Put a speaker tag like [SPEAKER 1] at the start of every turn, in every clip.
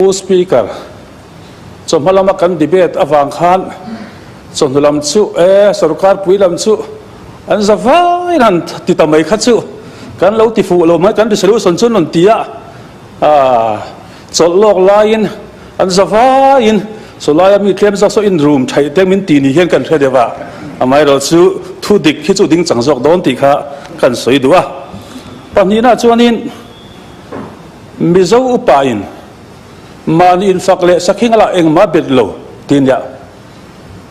[SPEAKER 1] Pu Speaker, chawhma lama kan debate avang khan chawhnu lam chu e sorkar pui lam chu an za vaiin han ti ta mai kha chu kan lo ti fuh lo mai, kan resolution chu an rawn ti a, chawlh lawk laiin an za vaiin chawlaia mi tlem zawk saw in room thaih te min ti ni hian kan hre deuh a, amaherawhchu thu dik hi chu ding chang zawk dawn tih kha kan sawi duh a. Pahnihna chuanin. Mizo upain mahni infak leh sakhing lah engmah bet lo ti nia.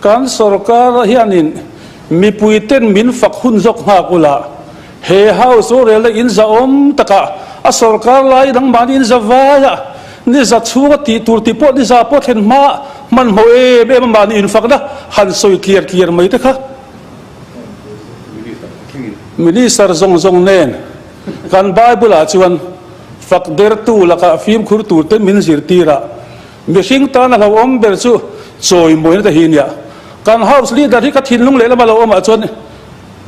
[SPEAKER 1] Kan sorkar hianin mipuiten min fak hun zawk nghak ula, he House rorelna in zahawm takah a sorkar lai dang mahni in za vaia ni za chhunga tih tur tih pawh ni za pawh thlen hma hmanhmawh em em a mahni infakna han sawi tliar tliar mai te kha Minister zawng zawng nen Kan Bible-ah chuan fak dertu lakah fimkhur turte min zirtir a, mihring tana hlauhawm ber chu chawimawina te hi nia. Kan House Leader hi ka thinlung lehlam a lo awmah chuan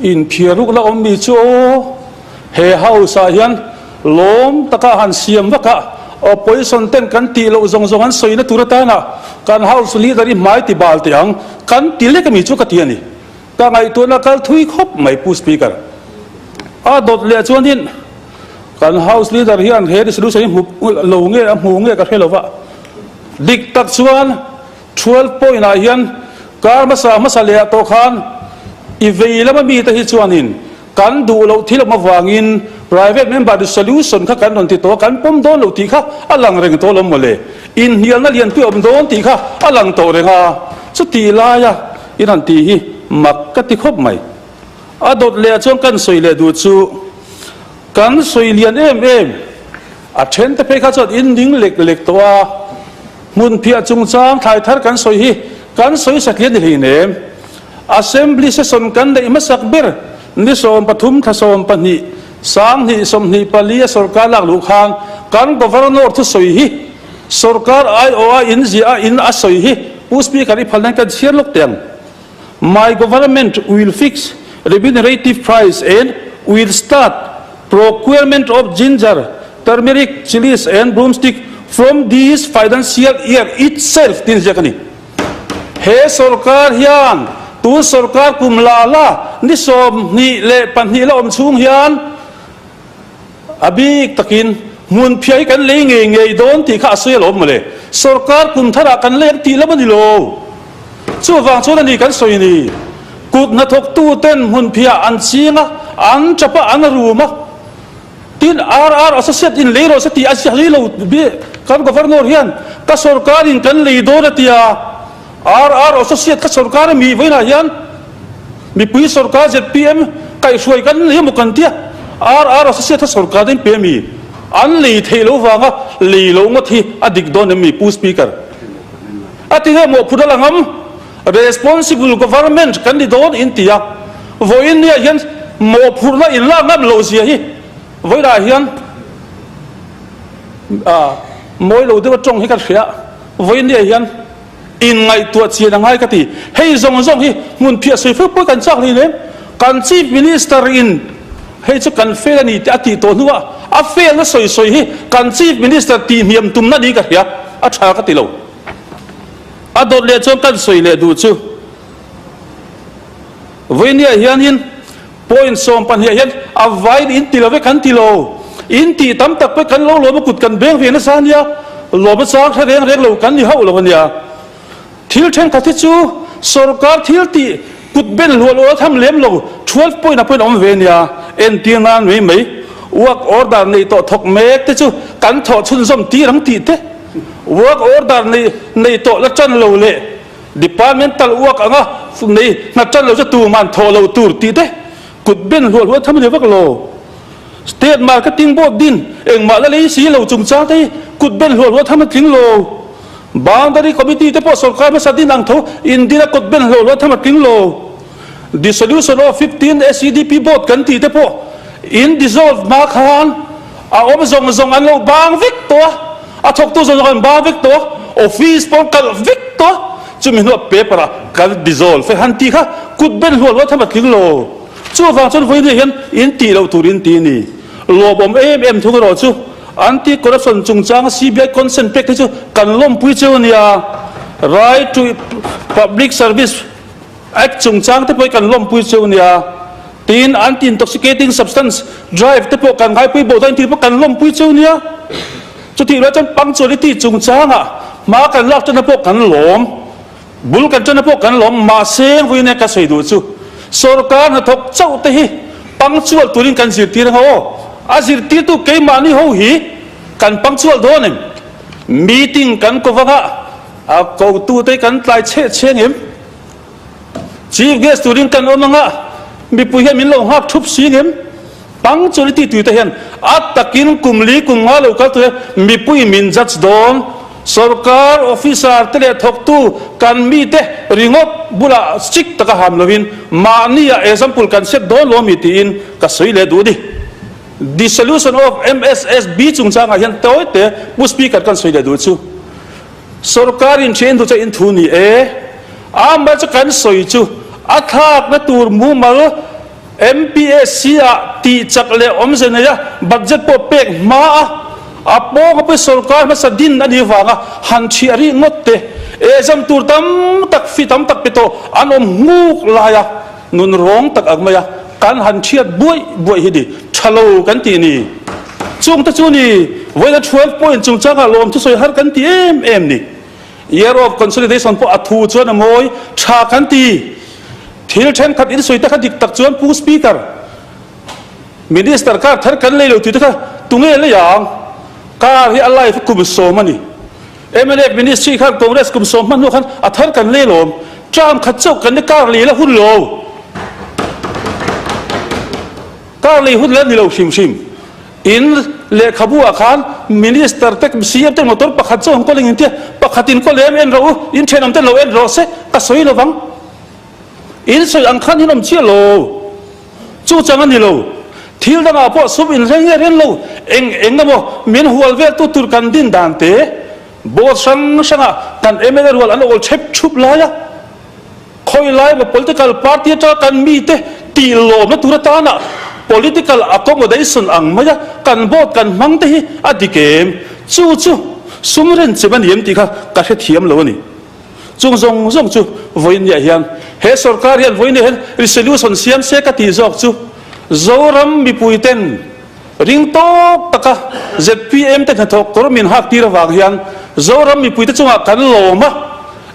[SPEAKER 1] inphiaruk la awm mi chu aw, he House-ah hian lawm taka han siam vak a, Opposition ten kan tih loh zawng zawng an sawina tur atana kan House Leader hi hmai ti bal teh ang kan ti lek ami chu ka ti a ni. Ka ngaihtuahna kal thui khawp mai Pu Speaker. A dawt leh chuanin kan House Leader hian he resolution hi hmu lo nge a hmu nge ka hre lova. Dik tak chuan 12 point ah hian kar hmasa hmasa leh ah tawh khan i vei lama mite hi chuanin kan duh loh thil awm avangin private member resolution kha kan rawn ti tawh a, kan pawm dawn lo tih kha a lang reng tawh lo mawle. Inhnialna lianpui awm dawn tih kha a lang tawh reng a, chutih laia In han tih hi mak ka ti khawp mai. A dawt leh ah chuan kan sawi leh duh chu kan sawi lian em em. A then te phei kha chuan in ning lek lek tawh a, hmun phiah chungchang thlai thar kan sawi hi kan sawi satlian ni hleinem. Assembly session kan neih hmasak ber ni 13 thla 12 2024 a sorkar lak luh khan kan Governor thusawi hi Sorkar aiawh a in ziah a in a sawi hi Pu Speaker i phal nan kan chhiar lawk teh ang. My government will fix remunerative price and will start procurement of ginger, turmeric, chillies and broomstick from this financial year itself tiin ziak a ni. He sorkar hian tun sorkar kum la la ni 22 la awm chhung hian A bik takin hmun phiah hi kan lei ngei ngei dawn tih kha a sawi alawm mawle. Sorkar kum tharah kan lei ang tih lam a ni lo. Chuvang chuan a ni kan sawi ni. Kut hnathawktu ten hmun phiah an ching a, an tap a, an rum a. Tin, RR Associate in lei rawh se tih a ziah lei lo kan Governor hian ka sorkar in kan lei dawn a ti a. RR Associate ka sorkar a mi vawiinah hian mipui sorkar zpm kaihhruai kan nei emaw kan tia RR Associate kha sorkar in pe mi an lei theih loh vanga lei loh ngawt hi a dik dawn em mi Pu Speaker? A ti nge mawhphurh a la ngam Responsible Government kan ni dawn in ti a vawiin nia hian mawhphurhna in lak ngam loh zia hi vawiinah hian mawi lo deuh a tawng hi ka hria vawiin nia hian Inngaihtuah chian a ngai ka ti. Hei zawng zawng hi hmun phiah sawi fo pawh kan chak hlei nem. Kan Chief Minister in hei chu kan fail a ni tih a tih tawh hnuah a fail na sawi sawi hi kan Chief Minister tih hniam tumna niin ka hria, a tha ka ti lo. A dawt leh chuan kan sawi leh duh chu Vawinia hianin point 12 ah hian a vain in ti lo ve kan ti lo. In tih tam tak pawh kan lo lawm a kut kan beng ve nasa ania, lawm a chang hre reng reng lo kan ni hauh lo ania. Thil thenkhat hi chu sorkar thil tih kut ben hluah luah tham lem lo 12 point ah pawhin a awm ve ania. Entir nan mai mai work order neih tawh thawk mek te chu kan thawh chhunzawm tir ang tih te, work order nei tawh la tan lo leh Departmental uak anga nei hna tan lo chu tuman thawh loh tur tih te kut ben hluah hluah tham a ni vak lo. State Marketing Board din engmah la lei si lo chungchang te hi kut ben hluah hluah tham a tling lo. Boundary Committee te pawh sorkar hmasa din ang tho in din a kut ben hluah hluah tham a tling lo. Dissolution of 15 SEDP Board kan tih te pawh in dissolve hma khan a awm zawng zawng an lo bang vek tawh a. A thawktu zawng zawng an bang vek tawh a, office pawh an kalh vek tawh a, chumi hnuah paper ah kan dissolve e han tih kha kut ben hluah hluah tham a tling lo. Chuvang chuan vawiin hian in tih loh tur in ti a ni. Lawmawm em em thung erawh chu Anti corruption chungchanga CBI consent pek te chu kan lawmpui cheu a nia. Right to Public Service Act chungchang te pawh hi kan lawmpui cheu a nia. Tin, Anti Intoxicating Substance Drive te pawh kan ngaipui bo dawn tih pawh kan lawmpui cheu a nia. Chutih rual chuan punctuality chungchanga hma kan lak tana pawh kan lawm. Bul kan ṭana pawh kan lawm, mahse vawiin ka sawi duh chu sorkar hnathawk chauh te hi punctual turin kan zirtir ang aw. A zirtirtu keimahni ho hi kan punctual dawn em? Meeting kan ko vang a, a kotute kan tlai cheh cheng em? Chief guest turin kan awm ang a, mipui hian min lo nghak thup si ngem? Punctuality tute hian a takin kum li kum nga lo kal tur hian mipui min judge dawn. Sorkar officer te leh thawktu kan mite ringawt bulah strict taka ham lovin mahni ah example kan set dawn lo ami tiin ka sawi leh duh a ni. Dissolution of MSSB chungchangah hian tawi te Pu Speaker kan sawi leh duh chu. Sorkar in thian duh chu in thu ni e. Amah chu kan sawi chu a thlakna tur mumal MPSC ah tih chak leh awmze nei a budget pawh pek hma a, a pawng pawh sorkar hmasa din a nih vanga han thiah rih ngawt te, exam tur tam tak fee tam tak pe tawh an awm nghuk lai a, nun rawng tak ang mai a kan han thiat buaih buaih hi ni tha lo kan tih ni. Chung te chu ni vawiina 12 point chungchangah lawm thusawi har kan ti em em ni. Year of Consolidation pawh a thu chuan a mawi tha kan ti. Thil thenkhat in sawi te kha dik tak chuan Pu Speaker, Minister car thar kan lei lo tih te kha tunge lei ang? Car hi a life kum sawm a ni. Mnf Ministry khan Congress kum sawm hman hnu khan a thar kan lei lawm. Term khat chauh kan ni car lei la hun lo. Car lei hun la ni lo hrim hrim. In lehkhabu ah khan Minister te CM te motor pakhat chu an kawl engin tia pakhat in kawl em en rawh u, in thenawm ten lo en rawh se ka sawi lovang. In sawi ang khan in awm chiah lo. Chu chang a ni lo. Thil dangah pawh sum in reng nge ren lo eng eng emaw min hual vel tu tur kan din dan te board hrang hrangah kan mla rual an awl chep thup lai a. Khawi lai maw political party atanga kan mite tih lawmna tur atana political accommodation ang maia kan vote kan hmang te hi a dik em? Chu chu sum renchem a ni em tih kha ka hrethiam lo a ni. Chung zawng zawng chu vawiinniah hian he sorkar hian vawiinniah hian resolution siam se ka tih zawk chu Zoram mipuiten Ring tawk taka zpm te hnathawk kawr min hak tir avang hian Zoram mipuite chungah kan lawm a,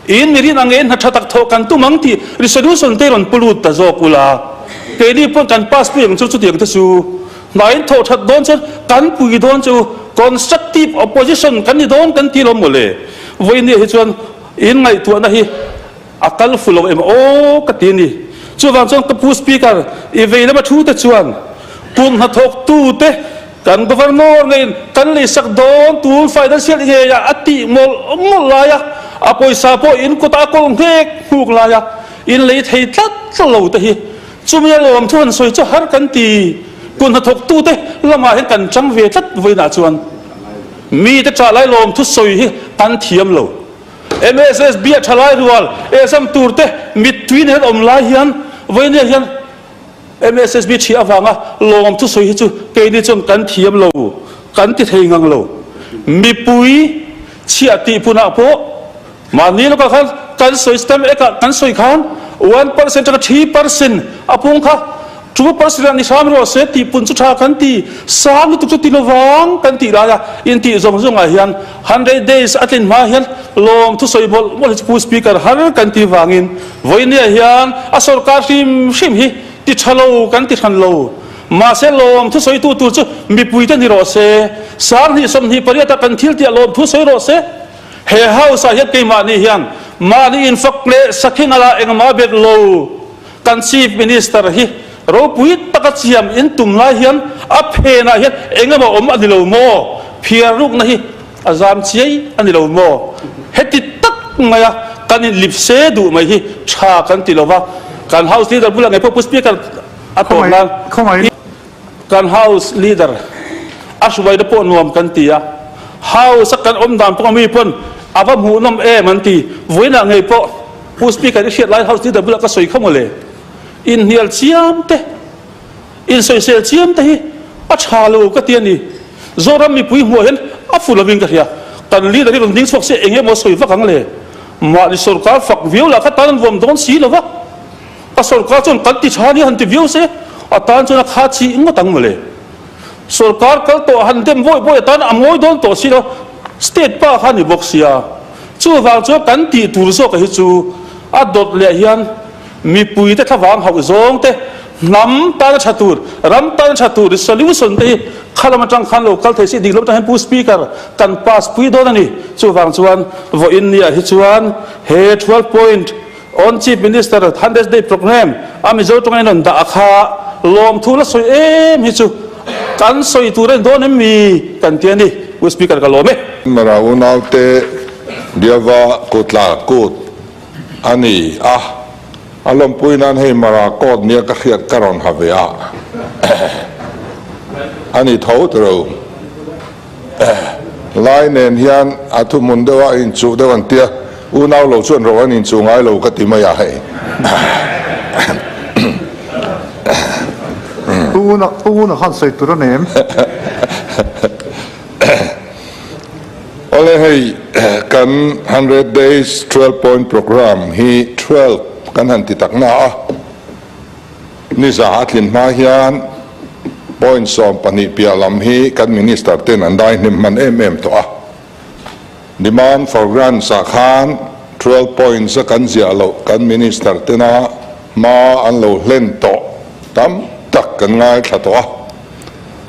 [SPEAKER 1] in mi rin ang e hna tha tak thawh kan tum ang tih resolution te rawn pu lut ta zawk ula. Keini pawn kan pass pui ang chu chutiang te chu hna in thawh that dawn chuan kan pui dawn chu constructive opposition kan ni dawn kan ti lawm mawle. Vawinia hi chuan in ngaihtuahna hi A kal fu lo em aw ka ti a ni. Chuvang chuan ka Pu Speaker, i vei lama thu te chuan kum hnathawktu te kan Governor ngeiin kan leisak dawn tun financial ngeiah a tih mawlh mawlh lai a, a pawisa pawh in kutah a kawlh nghek nghuk lai a, in lei thei tlat tlat lo te hi chumi a lawm thu han sawi chu har kan ti. Kum hnathawktu te lamah hian kan chang ve tlat vawiinah chuan mite ṭah lai lawm thu sawi hi kan thiam lo. MSSB a thalai rual exam tur te mittui nen awm lai hian vawinia hian MSSB thiah avanga lawm thusawi hi chu keini chuan kan thiam lo, kan ti thei ngang lo. Mipui chhiah tih punah pawh mahni lawkah khan kan sawi stamp act ah kan sawi khan 1% atanga 3% a pung kha 2% ah ni hram rawh se tih pun chu tha kan ti, sang lutuk chu ti lovang kan tih laia intih zawng zawngah hian 100 days a tlin hma hian lawm thusawi mawlh mawlh hi chu Pu Speaker har kan ti vangin vawinia hian a sorkar hrim hrim hi ti tha lo kan ti hran lo. Mahse lawm thusawi tu tur chu mipuite ni rawh se, 20 28 ah kan thil tih ah lawm thusawi rawh se. He house ah hian keimahni hian mahni infak leh sakhi ngalah engmah bet lo. Kan Chief Minister hi ropui taka chiam in tum lai hian a phenah hian eng emaw awm a ni lo maw? Phiar rukna hi a zam chiai a ni lo maw? Heti tak maia kan in lip se duh mai hi tha kan ti lo va, kan House Leader bulah ngei pawh Pu Speaker a tawp nan Kan House Leader a hruaina pawh nuam kan ti a, House a kan awm dan pawh mi pawn a va hmuhnawm em an ti. Vawiinah ngei pawh Pu Speaker i hriat lai House Leader bulah ka sawi kha mawle. Inhnial chiam te, insawisel chiam te hi a tha lo ka ti a ni. Zoram mipui hmuah hian a fu lovin ka hria. Kan leader hi rawn ding chhuak se eng emaw sawi vak ang le? Mahni sorkar fak viau lah kha tan an vuam dawn si lo va. A sorkar chuan kan ti tha nia han ti viau se a tan chuan a kha chi ngawt ang mawle. Sorkar kal tawh han dem vawi vawi atan a ngawi dawn tawh si lo, state pa kha a ni bawk sia. Chuvang chuan kan tih tur zawk hi chu a dawt leh hian mipuite thlavang hauh zawng te, hnam tana tha tur, ram tana tha tur resolution te hi kha lam atang khan lo kal thei si, dik lam atang hian Pu Speaker kan pass pui dawn a ni. Chuvang chuan vawiin niah hi chuan he 12 point On Chief Minister Hundreds Day Programme a Mizo tawnga in rawn dah kha lawmthu la sawi em hi chu kan sawi tur a ni dawn em mi kan ti a ni. Pu Speaker ka lawm e.
[SPEAKER 2] Mara unaute Biava kutla kut a ni a, a lawmpui nan hei Mara coat nia ka hriat ka rawn ha ve a, a ni tho tiro. Lai nen hian a thuhmun deuh a inchuh deuh an tia, unau lo chuan ro an inchuh ngai lo ka ti mai a hei.
[SPEAKER 3] Pu Nguna khan sawi tur a nei em?
[SPEAKER 2] Awle hei kan 100 days 12 point programme hi 12 kan han ti tak na a. Niza a tlin hma hian point 12 piah lam hi kan Minister ten an dai hnem hman em em tawh a. Demand for grants ah khan 12 points a kan ziah loh kan Minister tena hma an lo hlen tawh tam tak kan ngaithla tawh a.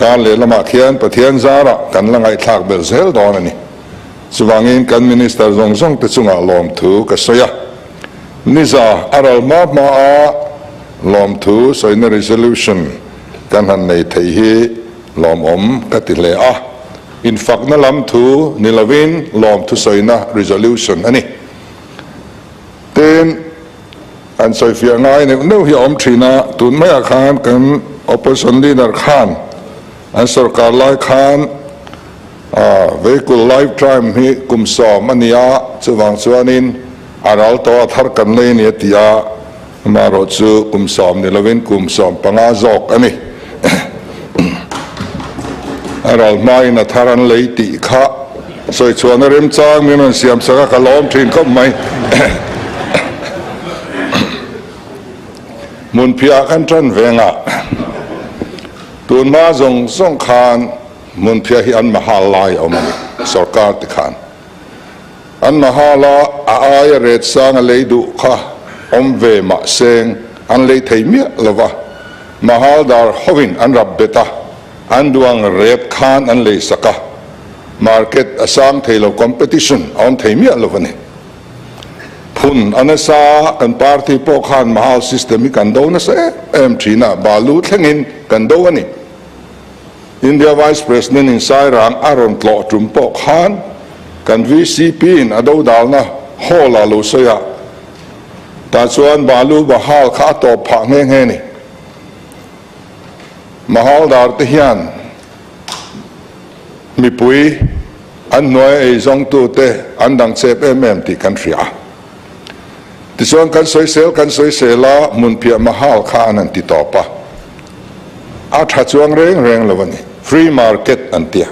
[SPEAKER 2] Kar lehlamah khian Pathian zarah kan la ngaihthlak belh zel dawn a ni. Chuvangin kan Minister zawng zawng te chungah lawmthu ka sawi a. Niza a ral hma hma a lawmthu sawina resolution kan han nei thei hi lawmawm ka ti hle a, infakna lam thu ni lovin lawmthu sawina resolution a ni. Tin, an sawifiah ngai neuh neuh hi a awm thin a, tun maiah khan kan opposition leader khan an sorkar lai khan Vehicle life time hi kum 10 a ni a, chuvang chuanin a ral tawh a thar kan lei a ni a ti a, amaherawh chu kum 10 ni lovin kum 15 zawk a ni. A ral hmain a thar an lei tih kha sawi chhuahna remchang min rawn siam sak a, ka lawm thin khawp mai. Hmunphiah kan tan vengah tunhma zawng zawng khan Hmunphiah hi an mahal lai a awm a ni, sorkar ti khan. An mahal a, a aia ret sang a lei duh kha awm ve mah seng an lei thei miah lo va, mahal dar hovin an rap bet a, an duang ret khan an lei sak a, market a sang thei lo, competition a awm thei miah lo a ni. Phun a nasa, kan party pawh khan mahal system hi kan do nasa em em thin a, balu thlengin kan do a ni. India Vice President in Sairang a rawn tlawh tum pawh khan kan VCP in a dodalna hall ah lo sawi a, tah chuan Balu Bahal kha a tawp phah nghe nghe ni. Mahaldar te hian mipui an hnuai a eizawngtu te an dang chep em em tih kan hria a. Tichuan kan sawisel kan sawisel a, hmunphiah Mahal kha an han ti tawp a. A tha chuang reng reng lo a ni. Free market an tia.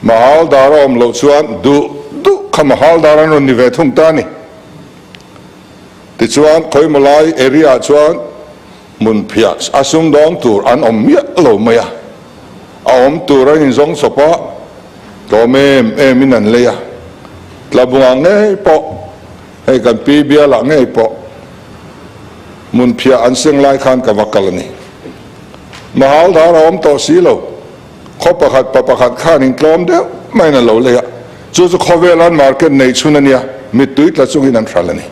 [SPEAKER 2] Mahal dar a awm loh chuan duh duh kha mahal dar an rawn ni ve thung ta a ni. Tichuan khawimaw lai area ah chuan hmunphiah a sumdawng tur an awm miah lo mai a. A awm tur an inzawng chawp a, tlawm em em in an lei a. Tlabungah ngei pawh hei kan pi bialah ngei pawh Hmunphiah an seng lai khan ka va kal a ni. Mahal dar a awm tawh si lo. Khaw pakhat pa pakhat khan in tlawm deuh maiin a lo lei a. Chu chu khawvel an market nei chhun a nia, mittui tla chungin an hral a ni.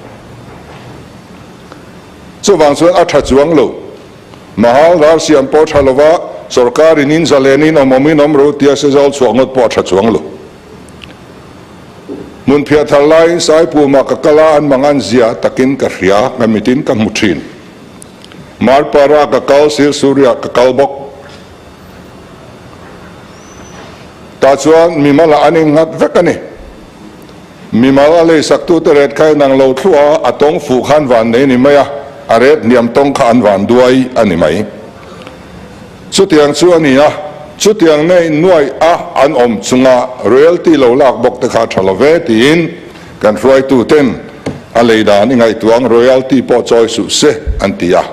[SPEAKER 2] Chuvang chuan a tha chuang lo. Mahal dar siam pawh tha lova, sorkar in in zalen in awm awm in awm ro tia sezawl chhuah ngawt pawh a tha chuang lo. Hmunphiah thar laiin Saipumah ka kal a, an mangan zia takin ka hria, ka mitin ka hmu thin. Marpara ka kal, Silsuriah ka kal bawk. Tah chuan mimalah an innghat vek a ni. Mimal a leisaktute ret kha inang lo thluah a, a tawng fuh kha an van nei a ni mai a, a ret hniam tawng kha an van duai a ni mai. Chutiang chu a ni a. Chutiang nei nuaih a an awm chunga royalty lo lak bawk te kha a tha lo ve tiin kan hruaitu ten a lei dan i ngaihtuah ang royalty pawh chawi suh se an ti a.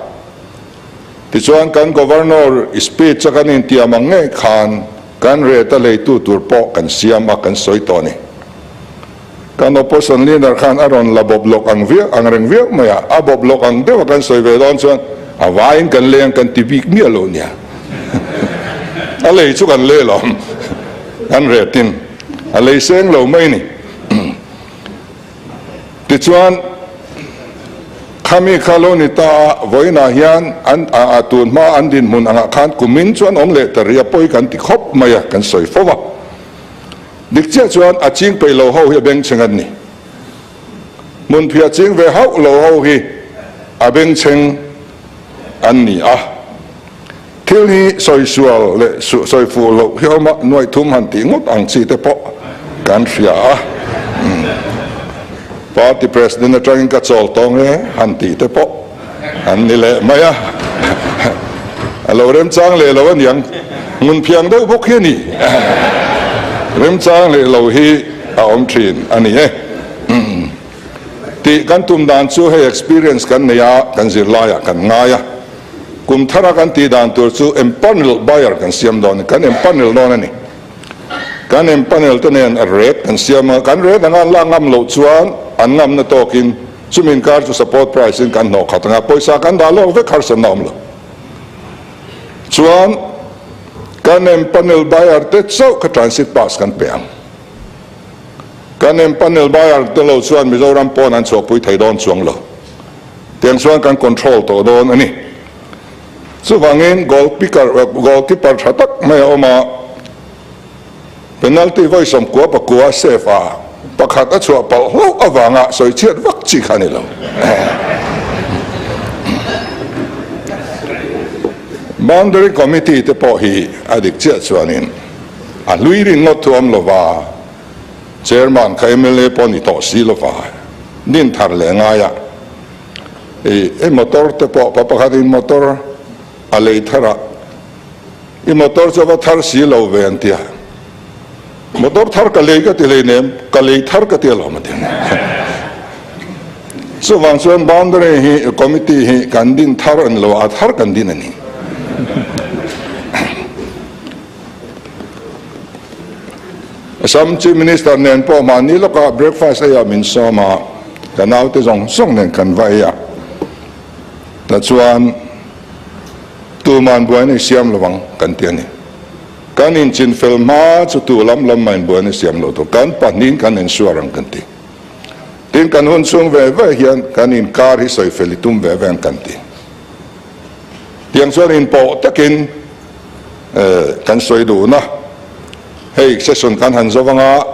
[SPEAKER 2] Tichuan kan Governor speech a kan intiam ang ngei khan kan rate a leitu tur pawh kan siam a kan sawi tawh a ni. Kan opposition leader khan a rawn la bawp lawk ang viau ang reng viau mai a, a bawp lawk ang deuh a kan sawi ve dawn chuan a vaiin kan leng kan ti bik miah lo nia. A lei chu kan lei alawm, kan retin a lei seng lo mai ni. Tichuan khami kha lo ni ta a, vawiinah hian an a tun hma an dinhmun angah khan kumin chuan awm leh ta rih a pawi kan ti khawp mai a, kan sawi fo va. Dik chiah chuan a ching peih lo ho hi a bengchheng an ni. Hmunphiah ching ve hauh lo ho hi a bengchheng an ni a. Thil hi sawisual leh sawi fuh loh hi awm a, nuaih thum han tih ngawt ang chi te pawh kan hria a. Party President atangin ka chawl tawng e han tih te pawh an ni leh mai a, a lo remchang leh lo aniang, hmunphiang deuh bawk hi a ni, remchang leh lo hi a awm thin a ni e. Tih kan tum dan chu hei experience kan nei a, kan zirlaiah kan ngai a, kum thara kan tih dan tur chu empanel buyer kan siam dawn a ni, kan empanel dawn a ni. Kan empanel te nen a rate kan siam a, kan rate anga an lak ngam loh chuan an ngamna tawkin Chumi inkar chu support price in kan hnawh khat anga pawisa kan dah lawk vek harsatna awm lo. Chuan kan empanel buyer te chauh kha transit pass kan pe ang. Kan empanel buyer te lo chuan Mizoram pawn an chhuahpui thei dawn chuang lo. Tiang chuan kan control tawh dawn a ni. Chuvangin goal picker, goalkeeper tha tak mai a awm a. Penalty vawi 90 pakua save a, pakhat a chhuah palh hlauh avanga sawi chhiat vak chi kha a ni lo. Boundary Committee te pawh hi a dik chiah chuanin a hlui rin ngawt thu awm lova, Chairman kha mla pawh ni tawh si lova, din thar leh ngaia i motor te pawh pa pakhatin motor a lei thar a, I motor chu a va thar si lo ve an ti a, motor thar ka lei ka ti hleinem, ka lei thar ka ti alawm a ti. Chuvang chuan boundary hi committee hi kan din thar a ni lo a, a thar kan din a ni. Assam Chief Minister nen pawh mahni lawkah breakfast eiah min sawm a, ka naute zawng zawng nen kan va ei a, tichuan Tuman buaina i siam lo ang kan ti a ni. Kan inchin fel hma chu tu lam lam mah in buaina i siam lo tur. Kan pahnihin kan insuar ang kan ti. Tin, kan hun chhung ve ve hian kan inkar hi sawi fel i tum ve ve ang kan ti. Tiang chuan inpawh takin kan sawi duhna hei session kan han zo anga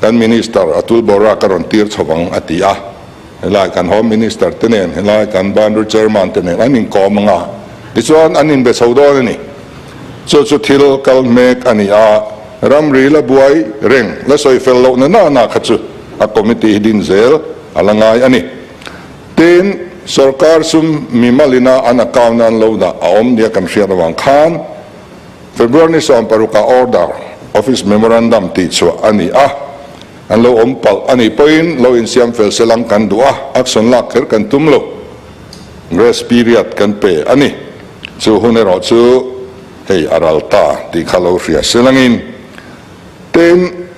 [SPEAKER 2] kan Minister Atul Bora ka rawn tir chho ang a ti a. Helai kan Home Minister te nen, helai kan Boundary Chairman te nen an inkawm ang a, tichuan an inbe chho dawn a ni. Chu chu thil kal mek a ni a, ramri la buai reng, la sawi fel lohna nana kha chu a committee hi din zel a la ngai a ni. Tin, sorkar sum mimalina an account a an lo dah a awm nia kan hriat avang khan February ni 16 ah order, office memorandum tihchhuah a ni a. An lo awm palh a nih pawhin lo insiam fel se lang kan duh a, action lak kher kan tum lo. Grace period kan pe a ni. Chu hun erawh chu hei a ral ta tih kha lo hria se langin. Tin,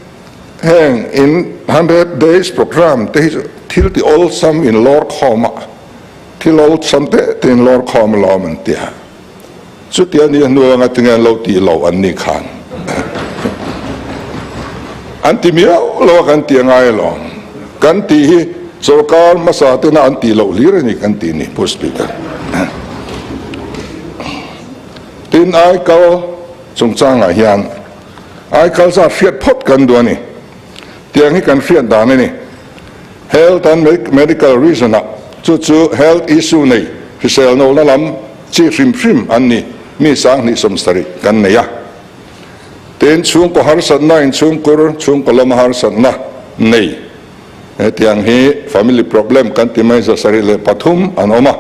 [SPEAKER 2] heng in 100 days programme te hi chu thil ti awlsam in lawr khawm a, thil awlsam teh te in lawr khawm alawm an ti a. Chutia ni hnu anga tinge an lo tih loh an nih khan an ti miau lo a kan ti a ngai alawm. Kan tih hi sorkar hmasa tena an tih loh hlir a ni kan tih ni Pu Speaker. Tin aikal chungchangah hian aikal zat hriat phawt kan duh a ni. Tiang hi kan hriat dan a ni. Health and Medical Reason ah chu chu health issue nei hrisel nohna lam chi hrim hrim an ni mi 70,000 kan nei a. Tin, chhungkaw harsatna in chhungkur, chhungkaw lama harsatna nei hetiang hi family problem kan ti mai 703 an awm a.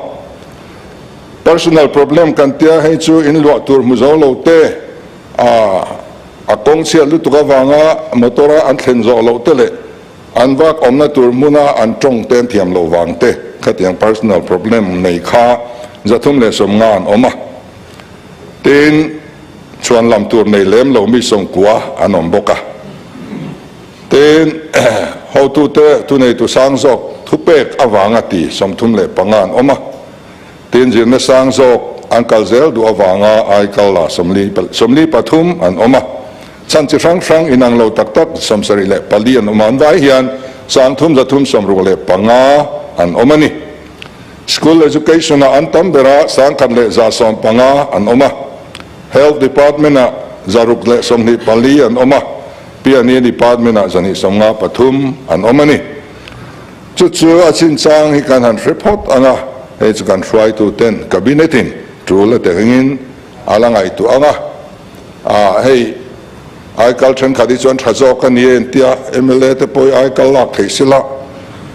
[SPEAKER 2] Personal problem kan tia hei chu in luah tur hmu zo lo te a. Kawng chhiat lutuk avanga motor-a an thlen zawh loh te leh an vak awmna tur hmuna an tawng te an thiam loh vang te khatiang personal problem nei kha 350 an awm a. Tin, chhuan lam tur nei lem lo mi 90 an awm bawk a. Tin, hotute thuneitu sang zawk thupek avanga ti 35 an awm a. Tin, zirna sang zawk an kal zel duh avanga aikal la 43 an awm a. Chhan chi hrang hrang inang lo tak tak 74 an awm a. An vai hian 3,365 an awm a ni. School Education-ah an tam berah 1,115 an awm a. Health Department-ah 624 an awm a. Piani Department-ah 253 an awm a ni. Chu chu a chinchang hi kan han hre phawt ang a, hei chu kan hruaituten Cabinet-in tul a tengin a la ngaihtuah ang a. Ah, hei aikal thenkhat hi chuan tha zawk a ni e intia mla te pawh hi aikal lak theih sila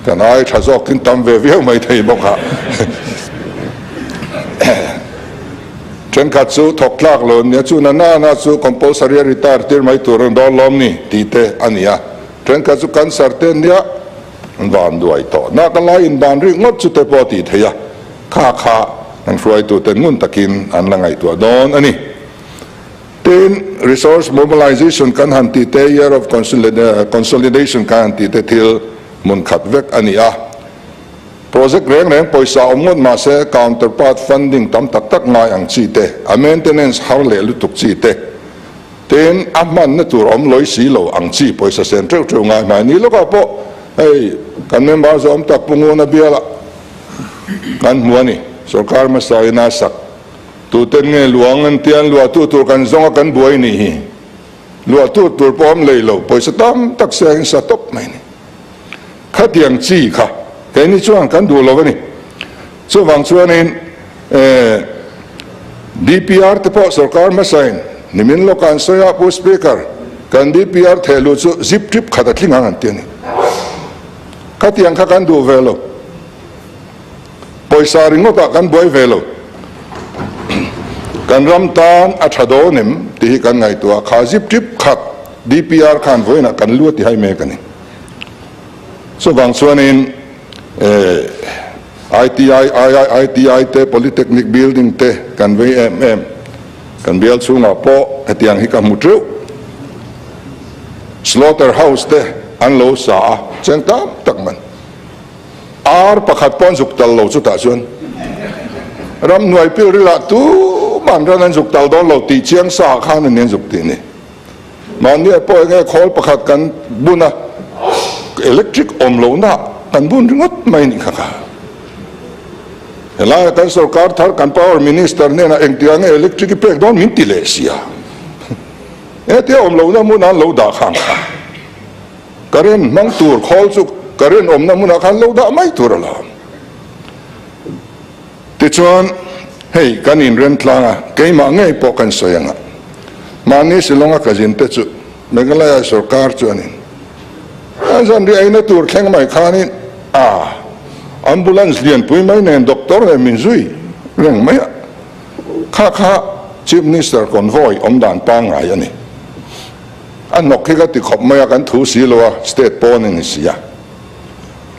[SPEAKER 2] kan ai tha zawkin tam ve viau mai thei bawk a. Thenkhat chu thawk tlak lo an nia, chu na na na chu compulsory a retire tir mai tur an dawn lawm ni tih te a ni a. Thenkhat chu cancer te an nia, an van duai tawh. Nak a lai inban rik ngawt chu te pawh a tih theih a, kha kha an hruaitute ngun takin an la ngaihtuah dawn a ni. Tin, resource mobilization kan han tih te, year of consolidation kan han tih te thil hmun khat vek a ni a. Project reng reng pawisa awm ngawt mah se counterpart funding tam tak tak ngai ang chi te, a maintenance har leh lutuk chi te, tin a hmanna tur awm lawi si lo ang chi pawisa sen teuh teuh ngai hmai ni lawkah pawh hei kan member zawm tak Pu Nguna bialah kan hmu a ni. Sorkar hmasa ina sak tuten nge luang an tia an luahtu tur kan zawng a kan buai nih hi. Luahtu tur pawh awm lei lo pawisa tam tak sengin sa tawp mai a ni. Khatiang chi kha keini chuan kan duh lo a ni. Chuvang chuanin DPR te pawh sorkar hmasain nimin lawkah an sawi a, Pu Speaker, kan DPR thehluh chu zip trip khat a tling ang an ti a ni. Khatiang kha kan duh ve lo. Pawisa ringawtah kan buai ve lo. Kan ram tan a tha dawn em tih hi kan ngaihtuah a, kha zip trip khat DPR khan vawiinah kan lu a ti hai mek a ni. Chuvang chuanin ITI, IIITI te, Polytechnic building te kan vei em em. Kan bial chhungah pawh hetiang hi ka hmu teuh. Slaughter house te an lo sa a, cheng tam tak man. Ar pakhat pawh an zuk tal lo chutah chuan ramhnuai pilrilah tuman ran an zuk tal dawn lo tih chiang sa ah khan a ni an zuk tih ni. Mahni ah pawh enge khawl pakhat kan bun a, electric awm lohna kan bun ringawt mai nih kha kha. Helaiah kan sorkar thar kan power minister hnenah engtiang nge electric i pek dawn min ti leh sia. Hetia awm lohna hmunah an lo dah khang kha. Current hmang tur khawl chu current awmna hmunah khan lo dah mai tur a la awm. Tichuan, hei kan inrem tlang a, keimah ngei pawh kan sawi ang a, mahni Shillong-a ka zin te chu Meghalaya sorkar chuanin a zanriah eina tur thleng mai khanin a ambulance lianpui mai nen doctor nen min zui reng mai a, kha kha Chief Minister convoy awm dan pangngai a ni. A hnawk hi ka ti khawp mai a, kan thu si lo a, state pawn a ni si a.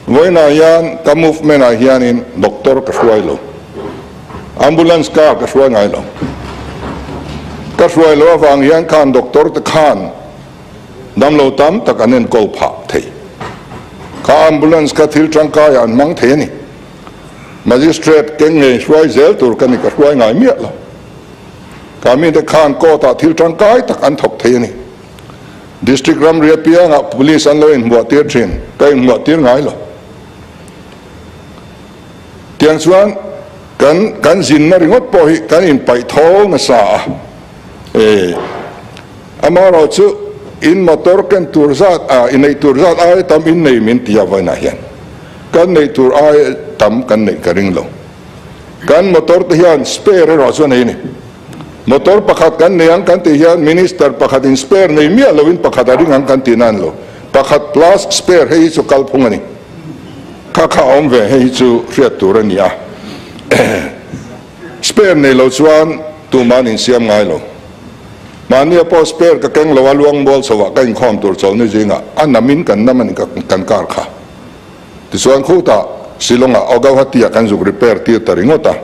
[SPEAKER 2] Vawiinah hian ka movement ah hianin doctor ka hruai lo, ambulance car ka hruai ngai lo. Ka hruai loh avang hian khan doctor te khan damlo tam tak an enkawl phah thei. Kha ambulance kha thil tangkaiah an hmang thei a ni. Magistrate keng ngei hruai zel tur ka ni, ka hruai ngai miah lo. Ka mite khan court ah thil tangkai tak an thawk thei a ni. District ramri apiangah police an lo inhmuah tir thin, ka inhmuah tir ngai lo. Tiang chuan kan kan zinna ringawt pawh hi kan inpaih thawl nasa a. E, amaherawh chu in motor ken tur zat a, i neih tur zat aia tam in nei min ti a vawiinah hian kan neih tur aia tam kan neih ka ring lo. Kan motor te hian spare erawh chu a nei a ni. Motor pakhat kan nei ang kan tih hian Minister pakhat in spare nei miah loin pakhat a ring ang kan tih nan lo. Pakhat plus spare hei hi chu kalphung a ni. Kha kha a awm ve hei hi chu hriat tur a ni a. Spare nei lo chuan tuman insiam ngai lo. Mahnia pawh spare ka keng lo a, Luangmual chhoah ka inkhawm tur chawlhni zingah a namin kan nam a ni kan car kha. Tichuan khutah Shillong-ah aw Gauhati-ah kan zuk repair tir ta ringawt a.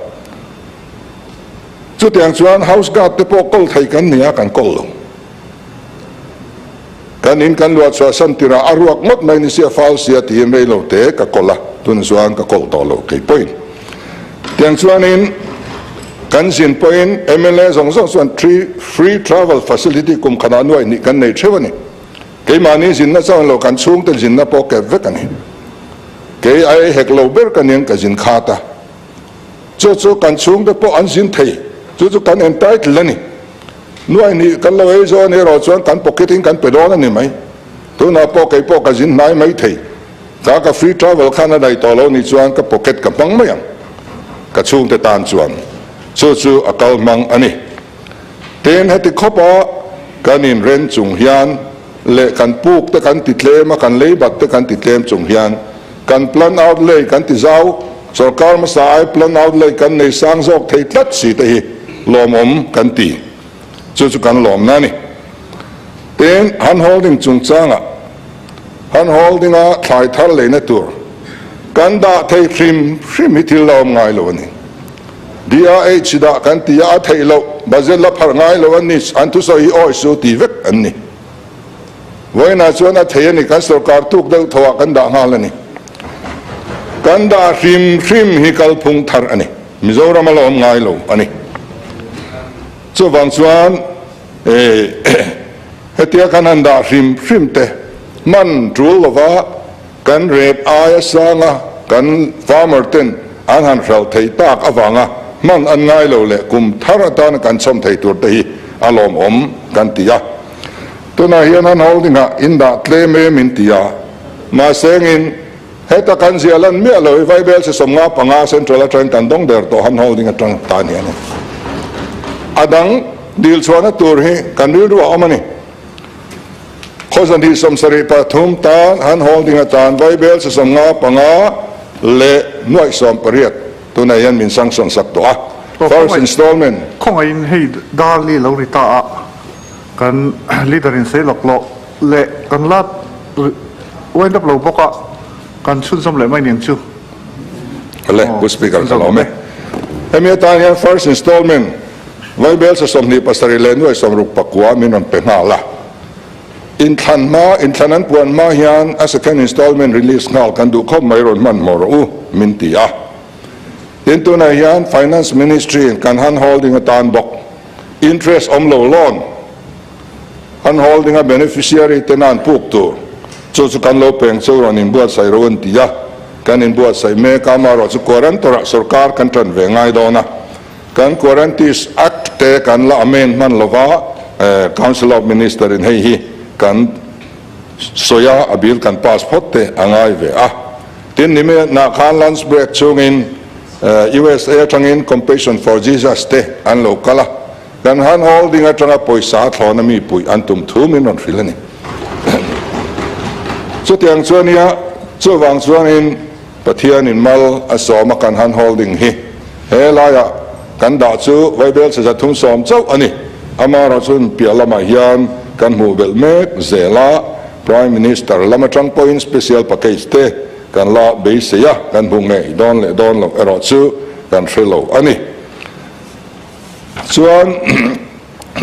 [SPEAKER 2] Chutiang chuan house guard te pawh kawl thei kan ni a, kan kawl lo. Kan in kan luah chhuah san tirah a ruak ngawt mai ni sia fal sia tiin rei lo te ka kawl a, tunah chuan ka kawl tawh lo kei pawhin. Tiang chuanin kan zin pawhin mla zawng zawng chuan free travel facility kum khatah nuaih hnih kan nei theuh a ni. Keimahni zinna chuan lo kan chhungte zinna pawh kep vek a ni. Kei a ei hek lo ber ka niang ka zin khat a. Chu chu kan chhungte pawh an zin thei. Chu chu kan entitled a ni. Nuaih hnih kan lo ei zawn erawh chuan kan pocket in kan pe dawn a ni mai. Tunah pawh kei pawh ka zin hnai mai thei. Ka ka free travel khan a daih tawh lo nih chuan ka pocket ka hmang mai ang. Ka chhungte tan chuan chu chu a kal hmang a ni. Tin, heti khawpa kan inren chung hian leh kan puk te kan ti tlem a, kan leibat te kan ti tlem chung hian kan plan outlay kan ti zau, sorkar hmasa ai plan outlay kan nei sang zawk thei tlat si te hi lawmawm kan ti. Chu chu kan lawmna a ni. Tin, hand holding chungchangah hand holding-a thlai thar leina tur kan dah thei hrim hrim hi thil la awm ngai lo a ni. DRH dah kan ti a, a theih loh, budget la pharh ngai lo a ni, an thusawi hi awi su ti vek an ni. Vawiinah chuan a thei a ni, kan sorkar tuk deuh tho ah kan dah nghal a ni. Kan dah hrim hrim hi kalphung thar a ni, Mizoram a la awm ngai lo a ni. Chuvang chuan hetia kan han dah hrim hrim te hman tul lova, Kan rep aia sanga kan farmer ten an han hralh theih tak avanga hman an ngai lo leh kum thar atana kan chhawm thei tur te hi a lawmawm kan ti a. Tunah hian han holding ah in dah tlem em in ti a, mahse engin heta kan ziah lan miah lo i Vaibel chi 55 Central atangin kan dawng der tawh han holding atang tan hian a dang dil chhuahna tur hi kan rilru a awm a ni. Khawzan hi 73 tan han holding atan Vaibel chi 55 leh nuaih 18 tunah hian min sanction sak tawh a. First installment.
[SPEAKER 3] Khawngaihin hei Darli lo ri ta a, kan leader in sawi lawk lawk leh kan la wind up lo bawk a, kan chhunzawm leh mai niang chu.
[SPEAKER 2] Awle, Pu Speaker ka lawm e. Hemi atan hian first installment Vaibel sa 27 leh nuaih 69 min rawn pe nghal a. Inthlan hma, inthlan an puan hma hian a second installment release nghal kan duh khawp mai rawn hmanhmawh rawh u, min ti a. Tin, tunah hian Finance Ministry in kan hand holding atan bawk interest awm lo loan hand holding a beneficiary te nan puk tur chu chu kan lo peng chu rawn inbuatsaih rawh u an ti a. Kan inbuatsaih mek a, amaherawhchu guarantor ah sorkar kan tan ve ngai dawn a. Kan Quaranties Act te kan la amend hman lova, Council of Minister in hei hi kan sawi a, a bill kan pass phawt te a ngai ve a. Tin, nime nah khan lunch break chungin USA atangin Compassion for Jesus te an lo kal a, kan hand holding atanga pawisa a thlawna mi puih an tum thu min rawn hrilh a ni. Chutiang chuan nia, chuvang chuanin Pathianin mal a sawm a kan hand holding hi he laiah kan dah chu Vaibel chhe 310 chauh a ni. Amaherawh chu piah lamah hian kan hmuh belh mek zel a, Prime Minister lam atang pawhin special package te kan la beisei a, kan hmuh ngei dawn leh dawn loh erawh chu kan hre lo a ni. Chuan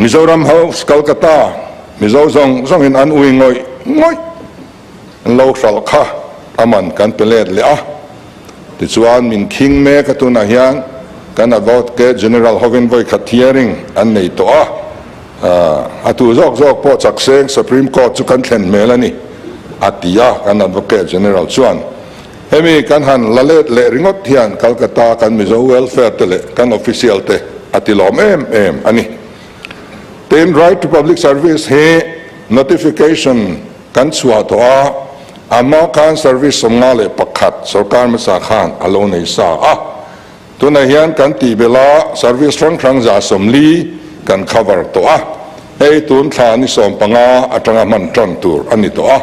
[SPEAKER 2] Mizoram House Calcutta Mizo zawng zawngin an ui ngawih ngawih. An lo hralh kha a man kan pe let leh a, tichuan min khing mek a tunah hian kan Advocate General hovin vawi khat hearing an nei tawh a, a tu zawk zawk pawh chak seng Supreme Court chu kan thlen hmel a ni a ti a, kan Advocate General chuan hemi kan han la let leh ringawt hian Calcutta kan Mizo Welfare te leh kan official te a ti lawm em em a ni. Tin, Right to Public Service hi notification Kan chhuah tawh a, a hma khan service 51 sorkar hmasa khan a lo nei sa a. Tunah hian kan tih belh a, service hrang hrang 140 kan cover tawh a. Hei tun thla ni 15 atanga hman tan tur a ni tawh a.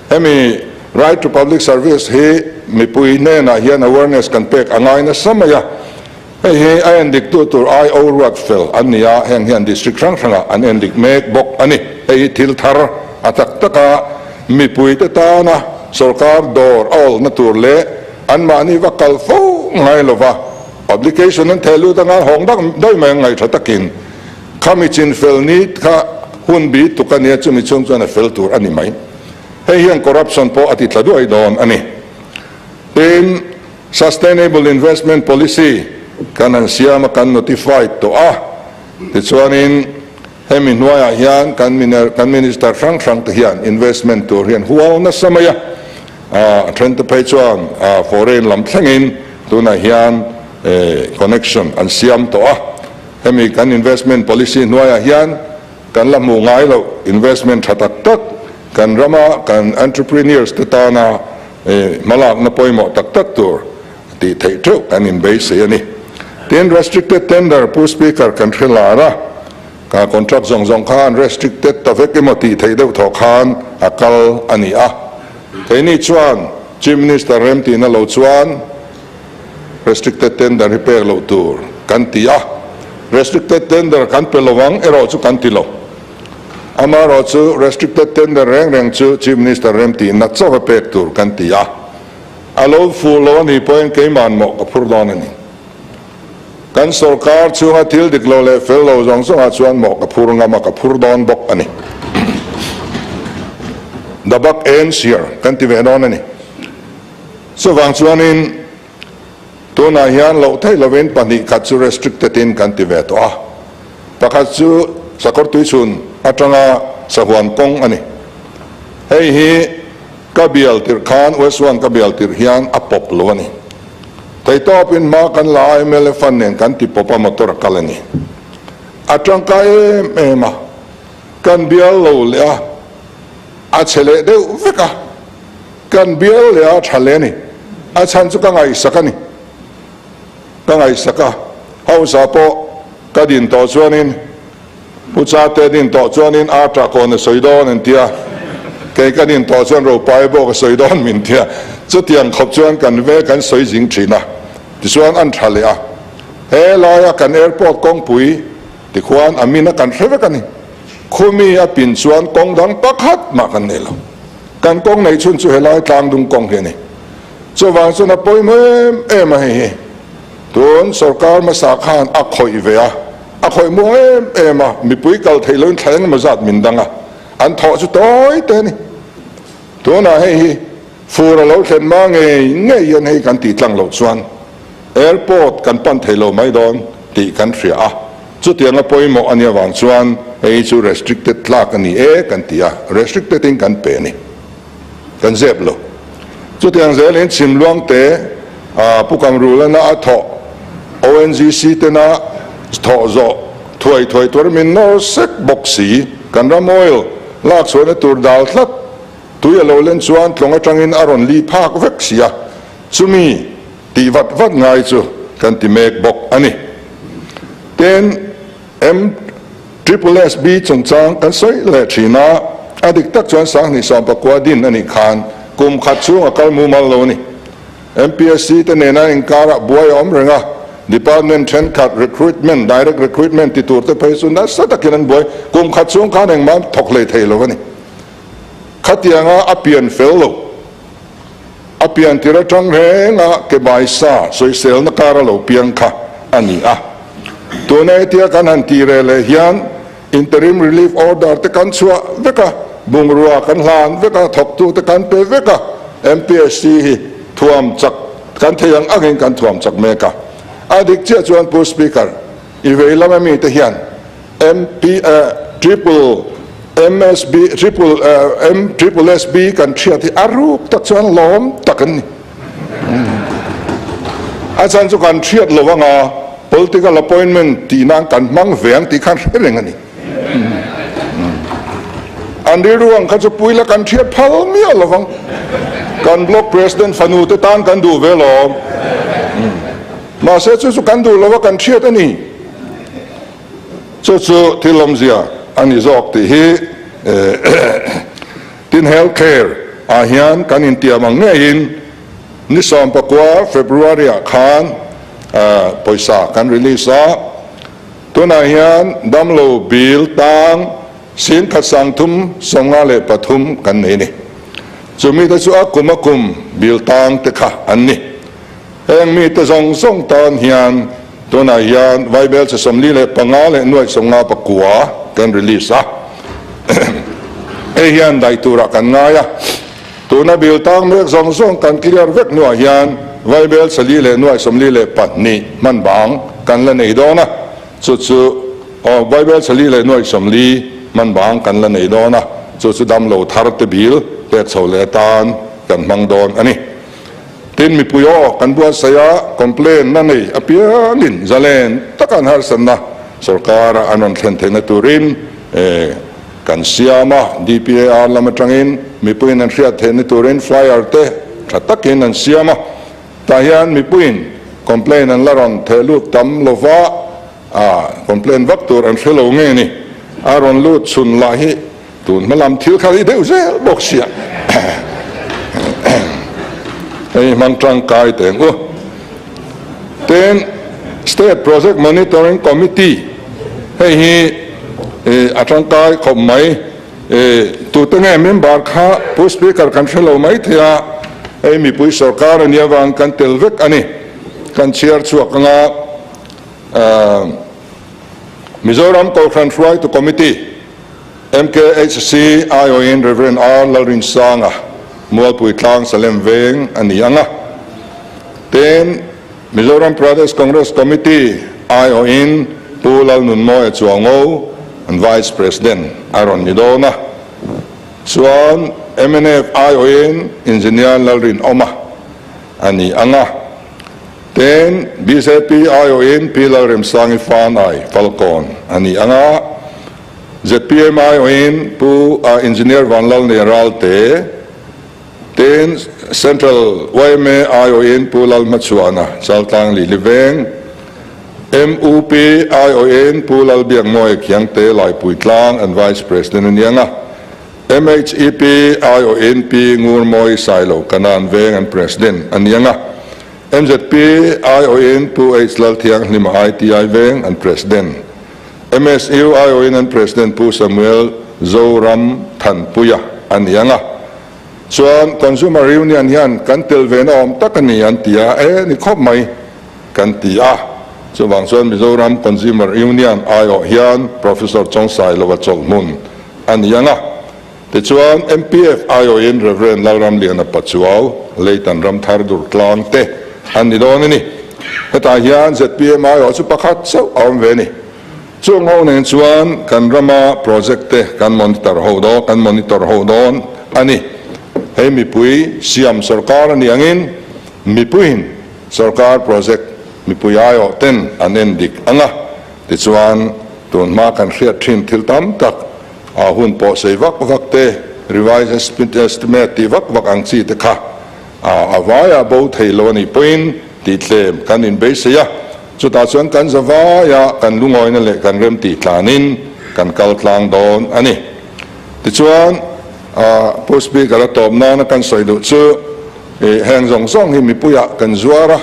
[SPEAKER 2] Hemi Right to Public Service hi mipui hnenah hian awareness kan pek a ngai nasa mai a. Hei hi a endiktu tur IO ruat fel an ni a, heng hian district hrang hrangah an endik mek bawk a ni. Hei hi thil thar a tak taka mipuite tana sorkar dawr a awlna tur leh anmahni va kal fo ngai lova publication an theh lut anga hawng dak daih mai ang ngaihṭha takin khami chin fel ni kha hun bi tuk a nia chumi chhung chuan a fel tur a ni mai. Hei hian corruption pawh a ti tla duai dawn a ni. Tin, Sustainable Investment Policy kan han siam a, kan notified tawh a, tichuanin hemi hnuaiah hian kan kan Minister hrang hrang te hian investment tur hian hual nasa mai a, a then te phei chuan foreign lam thlengin tunah hian connection an siam tawh a, hemi kan investment policy hnuaiah hian kan la hmuh ngai loh investment tha tak tak kan rama kan entrepreneurs te tana Hmalakna pawimawh tak tak tur tih theih theuh kan inbeisei a ni. Tin, restricted tender Pu Speaker kan hre lar a, ka contract zawng zawng khan restricted ta vek emaw tih theih deuh thawh khan a kal a ni a. Keini chuan Chief Minister remtihna lo chuan restricted tender hi pek loh tur kan ti a, restricted tender kan pe lo ang erawh chu kan ti lo. Amaherawh chu restricted tender reng reng chu Chief Minister remtihna chauh a pek tur kan ti a, a lo fuh lo a nih pawhin keiman mawh ka phur dawn a ni. Kan sorkar chhunga thil dik lo leh fel lo zawng zawngah chuan mawh ka phur ngam a, ka phur dawn bawk a ni. The buck ends here kan ti ve dawn a ni. Chuvang chuanin tunah hian loh theih lovin 2 khat chu restricted in kan ti ve tawh a. Pakhat chu sakawr tuichhun atanga sahuan kawng a ni. Hei hi ka bial tirh khan West One ka bial tirh hian a pawp lo a ni. Theitawpin hma kan la a mla fund nen kan ti pawp a motor a kal a ni. A tangkai em em a, kan bial lo leh a, a chhe leh deuh vek a, kan bial leh a tha leh a ni. A chhan chu ka ngaihsak a ni. Ka ngaihsak a, hausa pawh ka din tawh chuanin Pu Chate din tawh chuanin a tah kawn a sawi dawn an tia, kei ka din tawh chuan Ropai bawk a sawi dawn min tia, chutiang khawp chuan kan ve kan sawi zing thin a, tichuan an tha leh a. He laia kan airport kawngpui tikhuan a min a kan hre vek a ni. Khumi a pin chuan kawng dang pakhat mah kan nei lo. Kan kawng neih chhun chu helai tlangdung kawng hi a ni. Chuvang chuan a pawimawh em em a hei hi. Tun sorkar hmasa khan a khawih ve a, a khawih muang em em a, mipui kal theih loin thla engemaw zat min dang a, an thawh chu tawi te a ni. Tunah hei hi fur a lo thlen hma ngei ngei hian hei kan tih tlang loh chuan airport kan pan thei lo mai dawn tih kan hria a, chutianga pawimawh a nih avang chuan hei hi chu restricted tlak a ni e kan ti a, restricted in kan pe a ni. Kan zep lo. Chutiang zelin Chhimluang te Pu Kamrulana a thawh ONGC tena thawh zawh thuai thuai tur min nawr sek bawk si. Kan ram oil lak chhuahna tur dal tlat tui a lo len chuan tlawng atangin a rawn li phak vek si a, chumi tih vat vat ngai chu kan ti mek bawk a ni. Tin, M Triple SB chungchang kan sawi leh thin a, a dik tak chuan 2019 din a nih khan kum khat chhung a kal mumal lo a ni. MPSC te nena inkarah buai a awm reng a, department thenkhat recruitment, direct recruitment ti tur te phei chu nasa takin an buai, kum khat chhung khan engmah thawk hlei thei lo a ni. Khatianga a pian fel lo. A pian tir atang renga ke baisa sawiselna kar a lo piang kha a ni a. Tuna hetia kan han tih reh leh hian Interim Relief Order te kan chhuah vek a, bungrua kan hlan vek a, thawktu te kan pe vek a, MPSC hi thuam chak kan thei ang angin kan thuam chak mek a. A dik chiah chuan Pu Speaker, i vei lama mite hian MP triple MSB triple M triple SB kan hriat hi a ruk tak chuan lawm tak an ni. A chhan chu kan hriat lo anga political appointment tih nan kan hmang ve ang tih khan hre reng a ni. An rilru ang kha chu puila kan hriat phal miah lo vang. Kan block president fanu te tan kan duh ve lawm. Mahse chu chu kan duh lo a kan hriat a ni. Chu chu thil awmzia a ni zawk tih hi tin health care ah hian kan intiam ang ngeiin ni 19 February ah khan. Pawisa kan release a, tunah hian damlo bill tang 10,000 353 kan nei a ni. Chumi te chu a kum a kum bill tang te kha an ni. Heng mite zawng zawng tan hian tunah hian Vaibel che 45 leh nuaih 59 kan release a, hei hian daih turah kan ngai a. Tuna bill tang mek zawng zawng kan clear vek hnuah hian Vaibel 4 leh nuaih 42 hman bang kan la nei dawn a, chu chu aw Vaibel 4 leh nuaih 40 hman bang kan la nei dawn a, chu chu damlo thar te bill pek chho leh atan kan hmang dawn a ni. Tin mipui aw kan buatsaih a, complain na nei apiangin zalen taka an harsatna sorkara an rawn thlen theihna turin kan siam a, DPAR lam atangin mipuiin an hriat theihna turin flyer te tha takin an siam a, tah hian mipuiin complain an la rawn theh lut tam lova, complain vak tur an hre lo nge ni, a rawn lut chhun lah hi Tun hma lam thil kha ri deuh zel bawk sia. Hei hmang tangkai teh ang u. Tin, State Project Monitoring Committee hei hi a tangkai khawp mai. Tute nge member kha Pu Speaker kan hre lo mai thei a, hei mipui sorkar a nih avang kan tel vek a ni. Kan chhiar chhuak anga Mizoram Kohhran Hruaitu Committee, MKHC aiawhin Rev. R. Lalrinsanga, Mualpui Tlang Salem Veng a ni ang a. Tin, Mizoram Pradesh Congress Committee aiawhin Pu Lalnunmawia Chuango an Vice President a rawn ni dawn a. Chuan mnf aiawhin Engineer Lalrinawma a ni ang a. Tin, bjp aiawhin Pi Lalremsangi Fanai Falkawn a ni ang a. Zpm aiawhin Pu Engineer Vanlalnia Ralte, tin Central yma aiawhin Pu Lalhmachhuana Chaltlang Lili Veng, MUP aiawhin Pu Lalbiakmawia Khiangte Laipuitlang an Vice President a ni ang a, MHEP aiawhin Pi Ngurmawi Sailo Kanan Veng an President a ni ang a, MZP aiawhin Pu H Lalthianghlima ITI Veng an President. MSU aiawhin an President Pu Samuel Zoram Thanpuia a ni ang a, chuan Consumer Union hian kan tel ve na awm tak a ni an ti a, e ni khawp mai kan ti a, chuvang chuan Mizoram Consumer Union aiawh hian Professor Chawngsailova chawlhhmun a ni ang a, tichuan MPF aiawhin Rev Lalramliana Pachuau, Leitan Ramthar Durtlang te an ni dawn a ni. Hetah hian zpm aiawh chu pakhat chauh a awm ve a ni. Chung ho nen chuan kan rama project te kan monitor ho dawn kan monitor ho dawn a ni. Hei mipui siam sorkar a ni angin mipuiin sorkar project mipui aiawh ten an en dik ang a, tichuan tun hma kan hriat thin thil tam tak a hun pawh sei vak vak te, revise estimate tih vak vak ang chi te kha A vaia bo thei lo a nih pawhin tih tlem kan inbeisei a, chutah chuan kan za vaia kan lungawina leh kan rem tih tlanin kan kal tlang dawn a ni. Tichuan, Pu Speaker a tawp nana kan sawi duh chu heng zawng zawng hi mipuiah kan zuar a,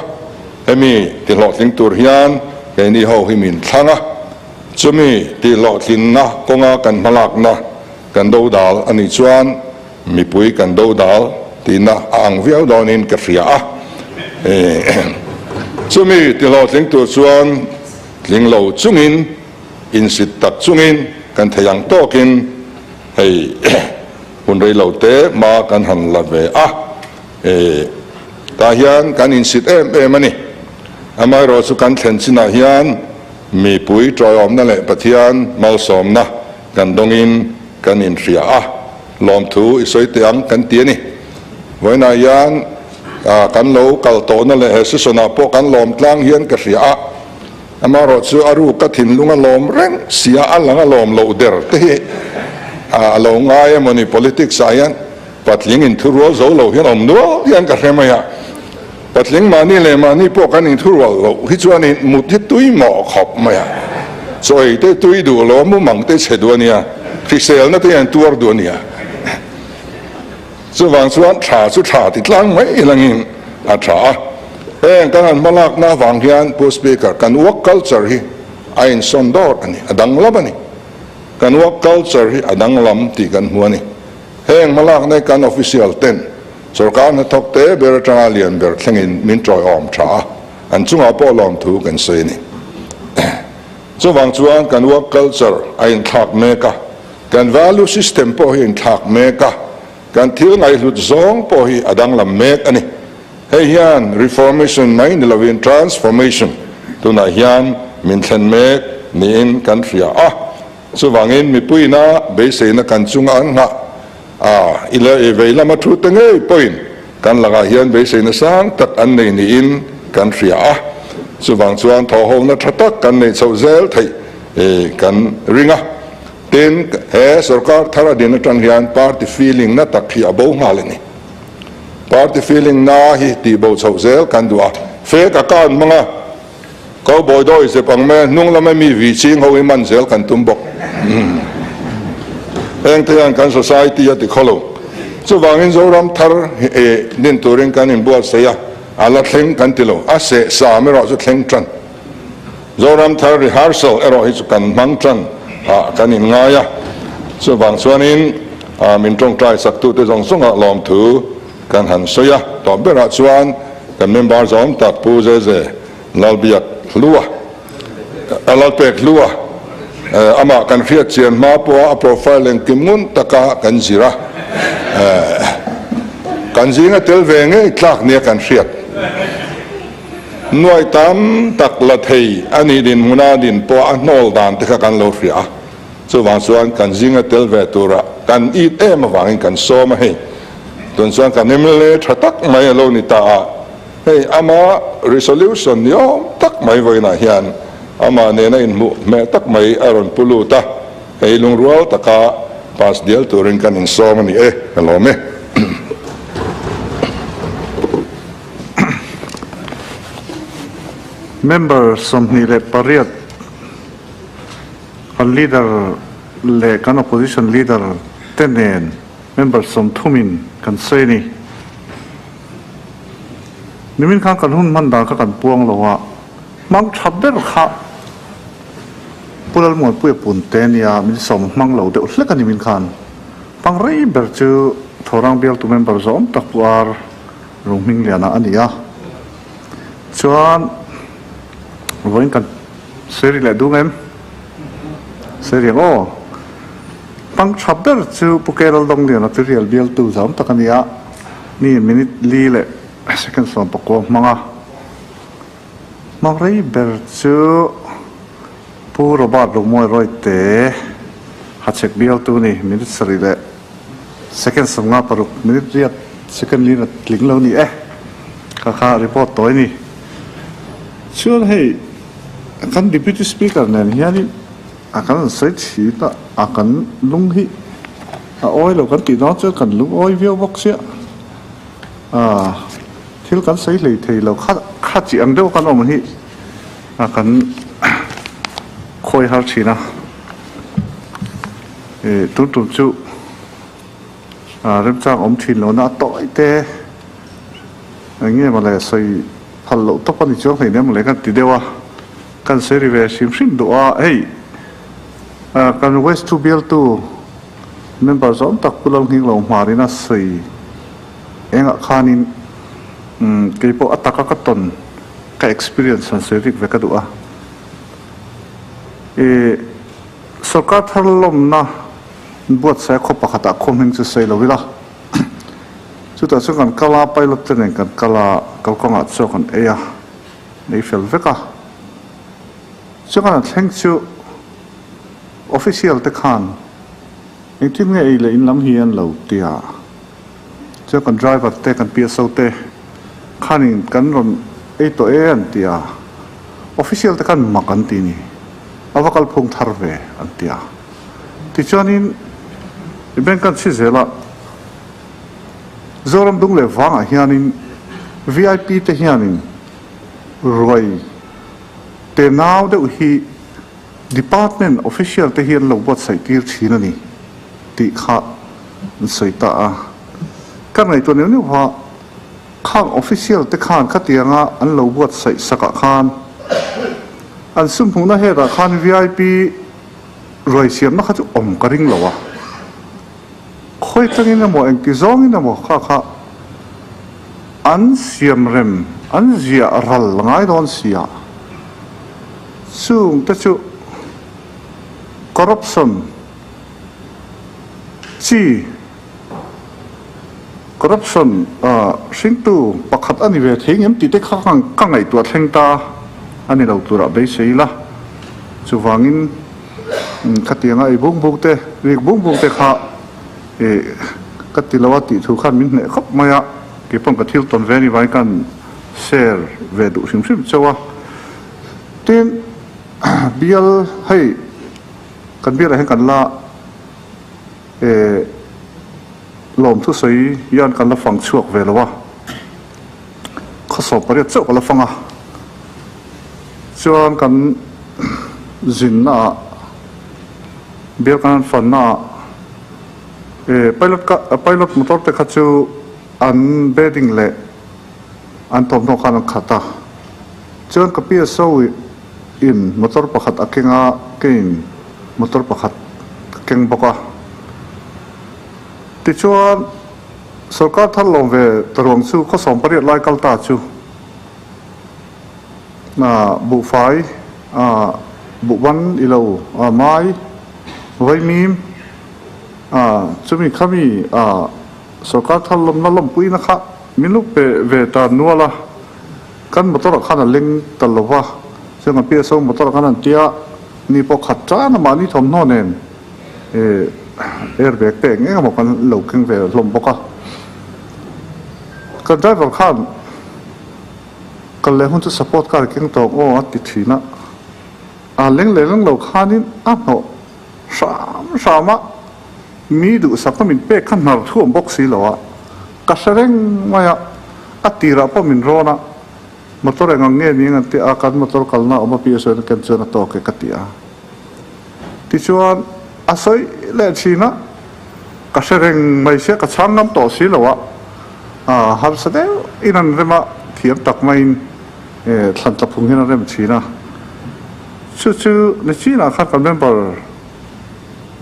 [SPEAKER 2] hemi tihlawhtling tur hian keini ho hi min thlang a, chumi tihlawhtlinna kawnga kan hmalakna kan dodal a nih chuan Mipui kan dodal tihna a ang viau dawnin ka hria a, chumi tihlawhtling tur chuan tling lo chungin, insit tak chungin kan thei ang tawkin hei hun rei lo te hma kan han la ve a, tah hian kan insit em em a ni. Amaherawhchu chu kan thlen chinah hian mipui tawiawmna leh Pathian malsawmna kan dawngin kan inhria a. Lawmthu i sawi teh ang kan ti a ni. Vawiinah hian kan lo kal tawhna leh he session ah pawh kan lawm tlang hian ka hria a, amaherawh chu a ruk ka thinlung a lawm reng sia a lang a lawm loh der te hi a lo ngai emaw ni politics ah hian patling inthurual zo lo hian awm nual hian ka hre mai a, patling mahni leh mahni pawh kan inthurual loh hi chuan in mut hi tui mawh khawp mai a, chaw ei te tui duh lo a mumang te chhe duh a nia. Hriselna te hian tuar duh a nia. Chuvang chuan tha chu tha ti tlang mai langin a tha a. Heng kan han hmalakna avang hian Pu Speaker, kan work culture hi a insawn dawr a ni, a danglam a ni. Kan work culture hi a danglam tih kan hmu a ni. Heng hmalakna hi kan official ten sorkar hnathawk te ber atanga lian ber thlengin min tawiawm tha a, an chungah pawh lawmthu kan sawi a ni. Chuvang chuan kan work culture a inthlak mek a, kan value system pawh hi a inthlak mek a, kan thil ngaihhlut zawng pawh hi a danglam mek a ni. Hei hian reformation mai ni lovin transformation tunah hian min thlen mek niin kan hria a. Chuvangin mipuiina beiseina kan chunga an nghah a, i leh i vei lama thu te ngei pawhin kan lakah hian beiseina sang tak an nei niin kan hria a. Chuvang chuan thawhhawmna tha tak kan neih chhoh zel theih kan ring a. Tin, he sorkar thar a din atang hian party feeling na tak hi a bo nghal a ni. Party feeling na hi tih bo chhoh zel kan duh a, fake account hmanga Cowboy dawi zep ang mai a hnung lama mi vi ching ho hi man zel kan tum bawk. Heng te hian kan society a ti khaw lo. Chuvangin Zoram thar din turin kan inbuatsaih a, a la thleng kan ti lo. A seh sam erawh chu thleng tan. Zoram thar rehearsal erawh hi chu kan hmang tan ah kan inngai a, chuvang chuanin min tawngtai saktute zawng zawngah lawmthu kan han sawi a, tawp berah chuan kan member zawm tak Pu Zeze Lalbiak Hlua, Lalpek Hlua, amah kan hriat chian hma pawha a profile engkim ngun taka kan zir a, kan zinga tel ve ngei tlak nia kan hriat. Nuai tam tak la thei a nih dinhmuna din pawh a hnawl dan te kha kan lo hria a, chuvang chuan kan zinga tel ve tura kan it em avangin kan sawm a hei. Tun chuan kan mla tha tak mai a lo ni ta a, hei ama resolution ni awm tak mai vawiinah hian amah nena inhmuh hmeh tak mai a rawn pu lut a, hei lungrual taka pass dial turin kan insawm a ni e, ka lawm e.
[SPEAKER 3] Member 28 kan leader leh kan opposition leader te nen member 30 in kan sawi a ni. Nimin khan kan hun hman dan kha kan puang lo a, hmang tha ber kha Pu Lalmuanpuia Punte nia min sawm hmang lo deuh hlek a nimin khan. Hmang rei ber chu Thorang bialtu member zawm tak Pu Ar Runghmingliana a ni a. Chuan vawiin kan sawi ri leh dung em? Sawi ri ang aw. Hmang tha ber chu Pu Kerel Dawngliana Tirial bialtu zawm tak a ni a. Ni minute li leh second 19 hmang a. Hmang rei ber chu Pu Robert Lungmawi Rawite Hachhek bialtu ni minute sarih leh second 56 minute riat second lin a tling lo ni e kha kha report tawi ni. Chuan hei kan Deputy Speaker nen hianin a kan an sawi thin a, a kan lung hi a awi lo kan tih dawn chuan kan lung awi viau bawk sia. Thil kan sawi hlei thei lo kha kha chi ang deuh kan awm hi a kan khawi har thin a ih tun tum chu remchang awm thin lo na a tawi te eng nge mawle sawi phal loh tawp a ni chuang hleinem mawle kan ti deuh a kan sawi ri ve hrim hrim duh a hei kan west chu bialtu member zawm tak Pu Lalnghinglo hmarin a sawi. Engah khanin kei pawh a taka ka tawn, ka experience han sawi rik ve ka duh a. I sorkar thar lawmna buatsaia khaw pakhatah khaw hming chu sawi lo ila. Chutah chuan kan kal a, pilot te nen kan kal a, kalkawngah chaw kan ei a, nei fel vek a. Chuan kan han thleng chu official te khan engtin nge ei leh in lam hi an lo ti a. Chuan kan driver te kan PSO te khanin kan rawn ei tawh e an ti a, official te khan mak an ti ni, a va kalphung thar ve an ti a. Tichuanin i bank kan chhi zel a, Zoram dung leh vangah hianin vip te hianin ruai te nau deuh hi department official te hi an lo buatsaih tir thin a ni tih kha an sawi ta a. Ka ngaihtuah neuh neuh a, Khang official te khan khatianga an lo buatsaih sakah khan an sum hmuhna hetah khan vip ruai siamna kha chu awm ka ring lo a. Khawi tangin emaw engti zawngin emaw kha kha an siam rem, an ziah ral ngai dawn sia. Chung te chu corruption chi, corruption hringtu pakhat a ni ve thei ngem tih te kha ka ngaihtuah thleng ta a ni lo turah beisei ila. Chuvangin Khatianga ei bung bung te, rik bung bung te kha ih ka ti lo a tih thu khan min hneh khawp mai a, kei pawn ka thil tawn ve a ni vangin kan share ve duh hrim hrim chauh a. Tin, bial hei kan bialah hian kan la eh lawmthu sawi hian kan la fang chhuak ve lo a, khawsawm pariat chauh ka la fang a. Chuan kan zinna ah bial kan han fanna ah eh pilot ka pilot motor te kha chu an bedding leh an thawmhnaw khan an khat a. Chuan ka PSO in motor pakhat a keng a, keiin motor pakhat ka keng bawk a. Tichuan sorkar thar lawm ve ta ruang chu khawsawm pariat lai kal ta chu. Buhfai, buhban i lo mai, vaimim, chumi khami sorkar thar lawmna lawmpuina kha min lo pe ve ta nual a, kan motor ah khan a leng ta lo va, chuan kan PSO motor ah khan an tia ni pawh khat tan a mahni thawmhnaw nen air bag te eng eng emaw kan lo keng ve hlawm bawk a, kan driver khan. Kal leh hun chu support car keng tawk aw a ti thin a, a leng leh leng lo khanin a hnawh hram hram a, mi duhsakna min pek kha hnar thuam bawk si lo a, ka hre reng mai a, a tirah pawh min rawn a, motor eng ang nge ni ang an ti a, kan motor kalna a awm a PSO in a ken chuan a tawk e ka ti a. Tichuan a sawi leh thin a, ka hre reng mai sia, ka chhang ngam tawh si lo a, harsa deuh in an rem a, thiam tak maiin thlan tla phung hian an rem thin a. Chu chu nichinah khan kan member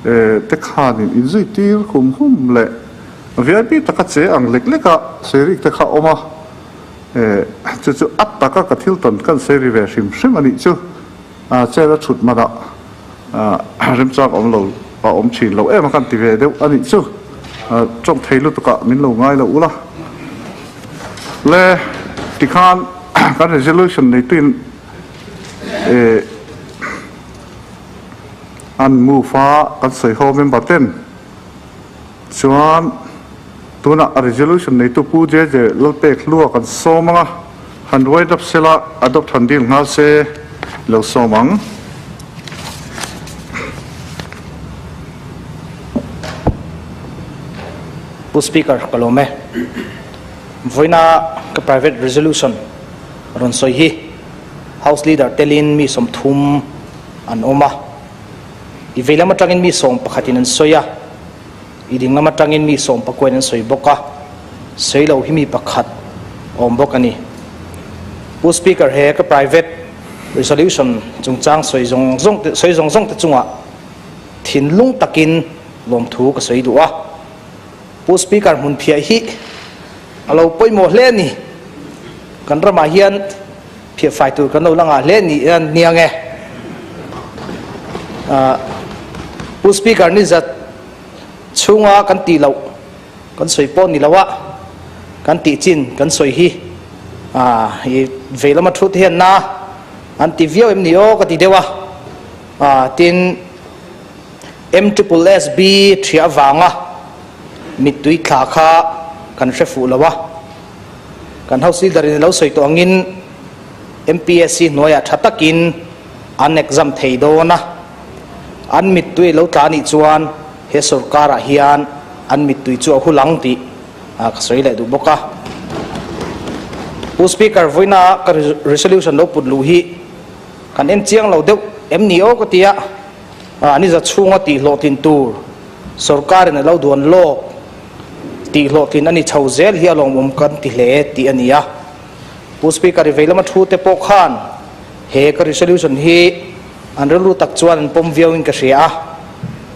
[SPEAKER 3] te khanin inzui tir hum hum leh VIP taka che ang lek lek a sawirik te kha a awm a, chu chu a taka ka thil tawn kan sawi ri ve hrim hrim a nih chu. Chair a thut manah remchang awm lo a awm thin lo em a kan ti ve deuh a nih chu. Tawng thei lutukah min lo ngai lo ula. Le tikhan kan resolution neituin an move a kan sawi ho member ten Chuan tunah a resolution neitu Pu JJ Lalpek hlua kan sawm ang a, han ruai dap sela adopt han dil nghal se lo sawm ang.
[SPEAKER 4] Pu Speaker, ka lawm e. Vawiina ka private resolution rawn sawi hi House Leader telin mi 30 an awm a. I vei lam atangin mi sawm pakhatin an sawi a, i ding lam atangin mi sawm pakuain an sawi bawk a, sawi lo hi mi pakhat awm bawk a ni. Pu Speaker he ka private resolution chungchang sawi zawng zawng te sawi zawng zawng te chungah thinlung takin lawmthu ka sawi duh a. Pu Speaker hmunphiah hi a lo pawimawh hle a ni. Kan ramah hian Phiah fai tur kan lo la ngah hle ni nia nge. Pu Speaker ni zat chhunga kan tih loh kan sawi pawh ni lo a, kan tih chin kan sawi hi i vei lama thu te hian na an ti viau em ni aw ka ti deuh a. Tin, MSSB thiah avanga mittui thla kha kan hre fuh lo a. Kan House Leader in a lo sawi tawh angin MPSC hnuaiah tha takin an exam thei dawn a, an mittui a lo tla anih chuan he sorkarah hian an mittui chu a hul ang tih ka sawi leh duh bawk a. Pu Speaker, vawiina ka resolution lo put luh hi kan en chiang lo deuh em ni aw ka ti a, ni za chhunga tih hlawhtlin tur sorkarin a lo duan lawk. Tih hlawhtlin a ni chho zel hi a lawmawm kan ti hle tih a ni a. Pu Speaker i vei lama thu te pawh khan he ka resolution hi an rilru tak chuan an pawm viau in ka hria a.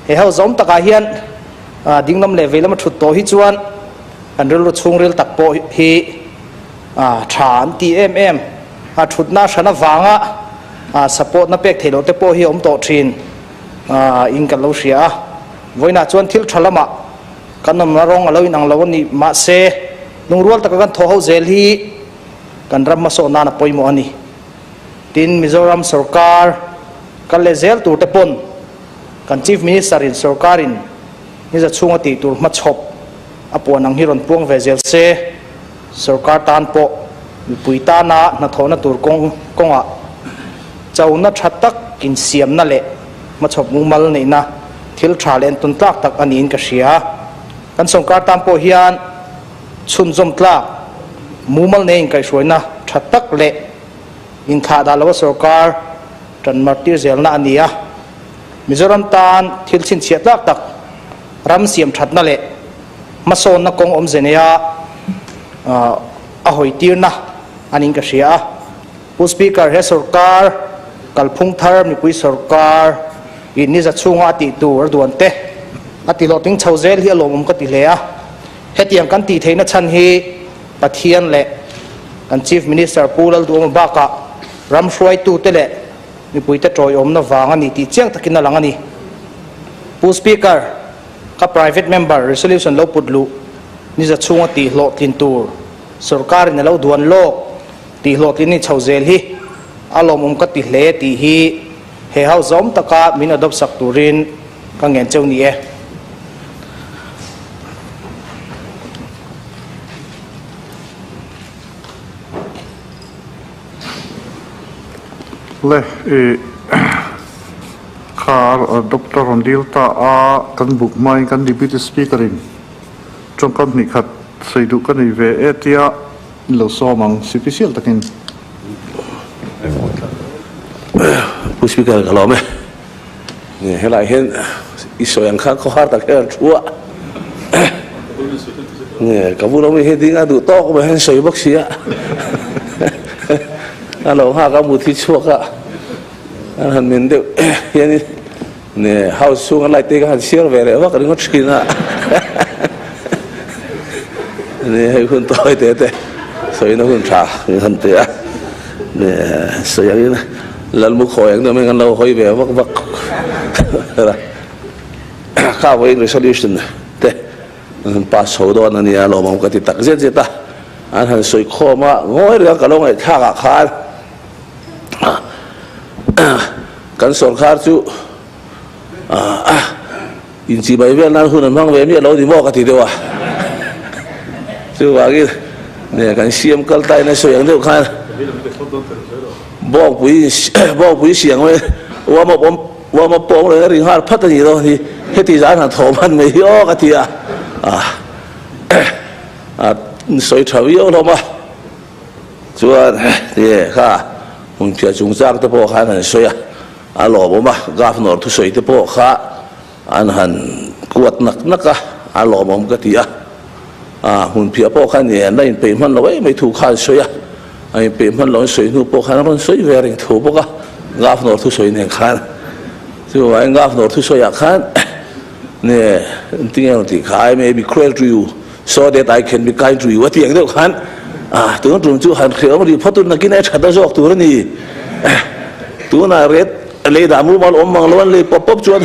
[SPEAKER 4] He ho zawm takah hian dinglam leh vei lama thut tawh hi chuan kan rilru chhungril tak pawh hi tha an ti em em a. Thutna hran avanga support na pek theih loh te pawh hi a awm tawh thin in kan lo hria a. Vawiinah chuan thil tha lamah Kan awmna rawng a lo inang lo a ni. Mahse, lungrual taka kan thawh ho zel hi kan ram hmasawn nan a pawimawh a ni. Tin, Mizoram sorkar kal leh zel tur te pawn kan Chief Minister in sorkar in niza chhunga tih tur hmachhawp a puan ang hi rawn puang ve zel se, sorkar tan pawh mipui tana hnathawhna tur kawng kawngah chona tha tak insiamna leh hmachhawp mumal neihna thil tha leh entawn tlak tak a niin ka hria. Kan sawrkar tan pawh hian chhunzawm tlak mumal nei inkaihhruaina tha tak leh inthlah dah loa sawrkar tan martir zelna a ni a. Mizoram tan thil chhinchhiah tlak tak ram siam thatna leh hmasawnna kawng awmze neia a hawitirna a niin ka hria a. Pu Speaker, he sawrkar kalphung thar mipui sawrkar in niza chhunga a tih tur a duan te a ti hlawhtling chho zel hi a lawmawm ka ti hle a. Hetiang kan tih theihna chhan hi Pathian leh kan Chief Minister Pu Lalduhawma bakah ram hruaitute leh mipuite tawiawmna vang a ni tih chiang takin a lang a ni. Pu Speaker, ka private member resolution lo put luh niza chhunga tih hlawhtlin tur sawrkarin a lo duan lawk Tih hlawhtlin ni chho zel hi a lawmawm ka ti hle tih hi he house zawm taka min adopt sak turin ka ngen cheu ni e.
[SPEAKER 3] Le i kha adopt a rawn dil ta a, kan buk hmain kan Deputy Speaker in tawngkam hnih khat sawi duh ka nei ve e tia In lo sawm ang, sipisial takin.
[SPEAKER 5] Pu Speaker ka lawm e. Helai hian i sawi ang khan khawhar tak hian an thu a. Ka bul awm hi ding a duh tawk mai hian sawi bawk si a. A lo nghak a mut hi chhuak a. An han men deuh hian House chhunga light te ka han chhiar ve leh vak ringawt thin a. Ni hei hun tawi te te sawina hun tha kan han pe a. Ni sawi angin lalmu khawi ang deuh mai kan lo hawi ve vak vak. Kha vawiin resolution te an han pass chho dawn a nia lawmawm ka ti tak zet zet a. An han sawi khawm a, ngawi reng a ka lo ngaihthlak ah khan Kan sawrkar chu inchihmai vel nan hun an hmang ve miah lo ni maw ka ti deuh a. Chuvangin kan siam kal ta in a sawi ang deuh khan bawngpui bawngpui siang mai warm up awm warm up pawh awm reng a ri nghal phat a ni dawn hi heti zan han thawh hman mai hi aw ka ti a. A sawi tha viau hlawm a. Chuan ti kha hmunphiah chungchang te pawh khan han sawi a, a lawmawm a, Governor thusawi te pawh kha an han kuat nak nak a, a lawmawm ka ti a, a hmunphiah pawh kha ni an la inpeih hman lo em mai thu kha an sawi a, a inpeih hman lo an sawi hnu pawh khan a rawn sawi ve reng tho bawk a, Governor thusawi nen khan. Chuvangin Governor thusawiah khan ni engtin nge rawn tih kha, I may be cruel to you. So that I can be kind to you a ti ang deuh khan ah tun tum chu han hriam ri phawt nakin a that a zawk tur a ni. Tunah ret lei dah mumal awm mang lo an lei pawp pawp chuan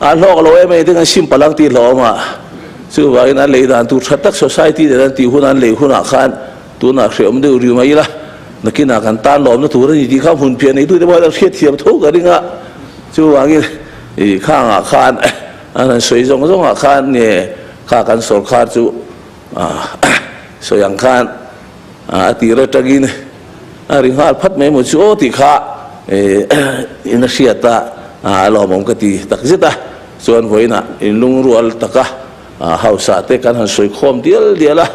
[SPEAKER 5] a hlawk lo em em te kan simple ang tih hlawm a. Chuvangin an lei dan tur tha tak society nen an tih hun an lei hunah khan tunah hriam deuh ri mai ila nakinah kan tan lawmna tur a ni tih kha hmun pian nei tute pawh hian an hriatthiam tho ka ring a. Chuvangin ih khangah khan an han sawi zawng zawngah khan nge Kha kan sawrkar chu sawi ang khan a tir atangin a ri nghal phat mai maw chu aw tih kha in a hriat a, a lawmawm ka ti tak zet a. Chuan vawiinah inlungrual taka house ah te kan han sawi khawm dial dial a,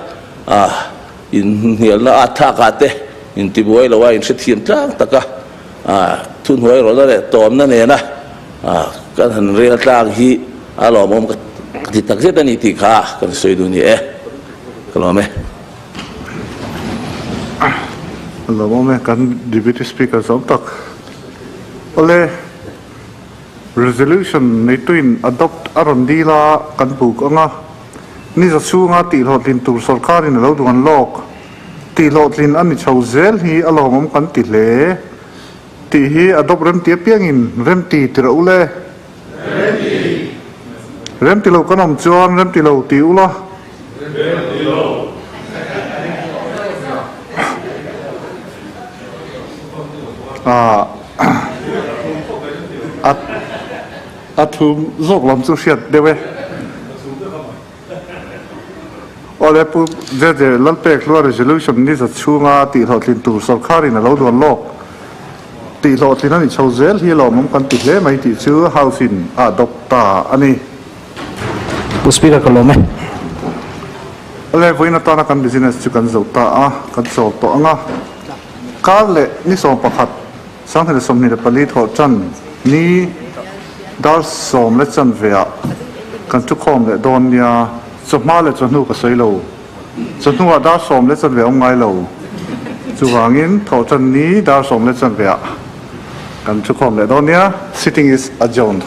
[SPEAKER 5] inhnialna at thlak ah te intibuai lo a inhrethiam tlang taka thuhnuai rawlna leh tawmna nena kan han rel tlang hi a lawmawm ka ti tak zet a ni tih kha kan sawi duh ni e. Ka lawm e.
[SPEAKER 3] A lawmawm e, kan Deputy Speaker zawm tak. Awle, Resolution neituin adopt a rawn dil a, kan buk ang a. Ni za chhunga tihhlawhtlin tur sorkarin a lo duan lawk. Tihhlawhtlin a ni chho zel hi a lawmawm kan ti hle. Tih hi adopt remti apiangin remti ti rawh u le. Remti. Remti lo kan awm chuan remti lo ti ula. Remti lo. A a thum zawk lam chu hriat deuh e. Awle Pu Jeje Lalpek hlua resolution ni za chhunga tihhlawhtlin tur sorkarin a lo duan lawk. Tihhlawhtlin a ni chho zel hi lawmawm kan ti hle mai tih chu House in a adopt ta a ni.
[SPEAKER 4] Pu Speaker ka lawm e.
[SPEAKER 3] Awle vawiin atana kan business chu kan zo ta a, kan chawl tawh ang a. Kar leh ni 11, 2024 thawh tan ni dar sawm leh chanve ah kan thukhawm leh dawn nia, chawhma leh chawhnu ka sawi lo, chawhnu ah dar sawm leh chanve a awm ngai lo, chuvangin thawh tan ni dar sawm leh chanve ah kan thukhawm leh dawn nia, sitting is adjourned.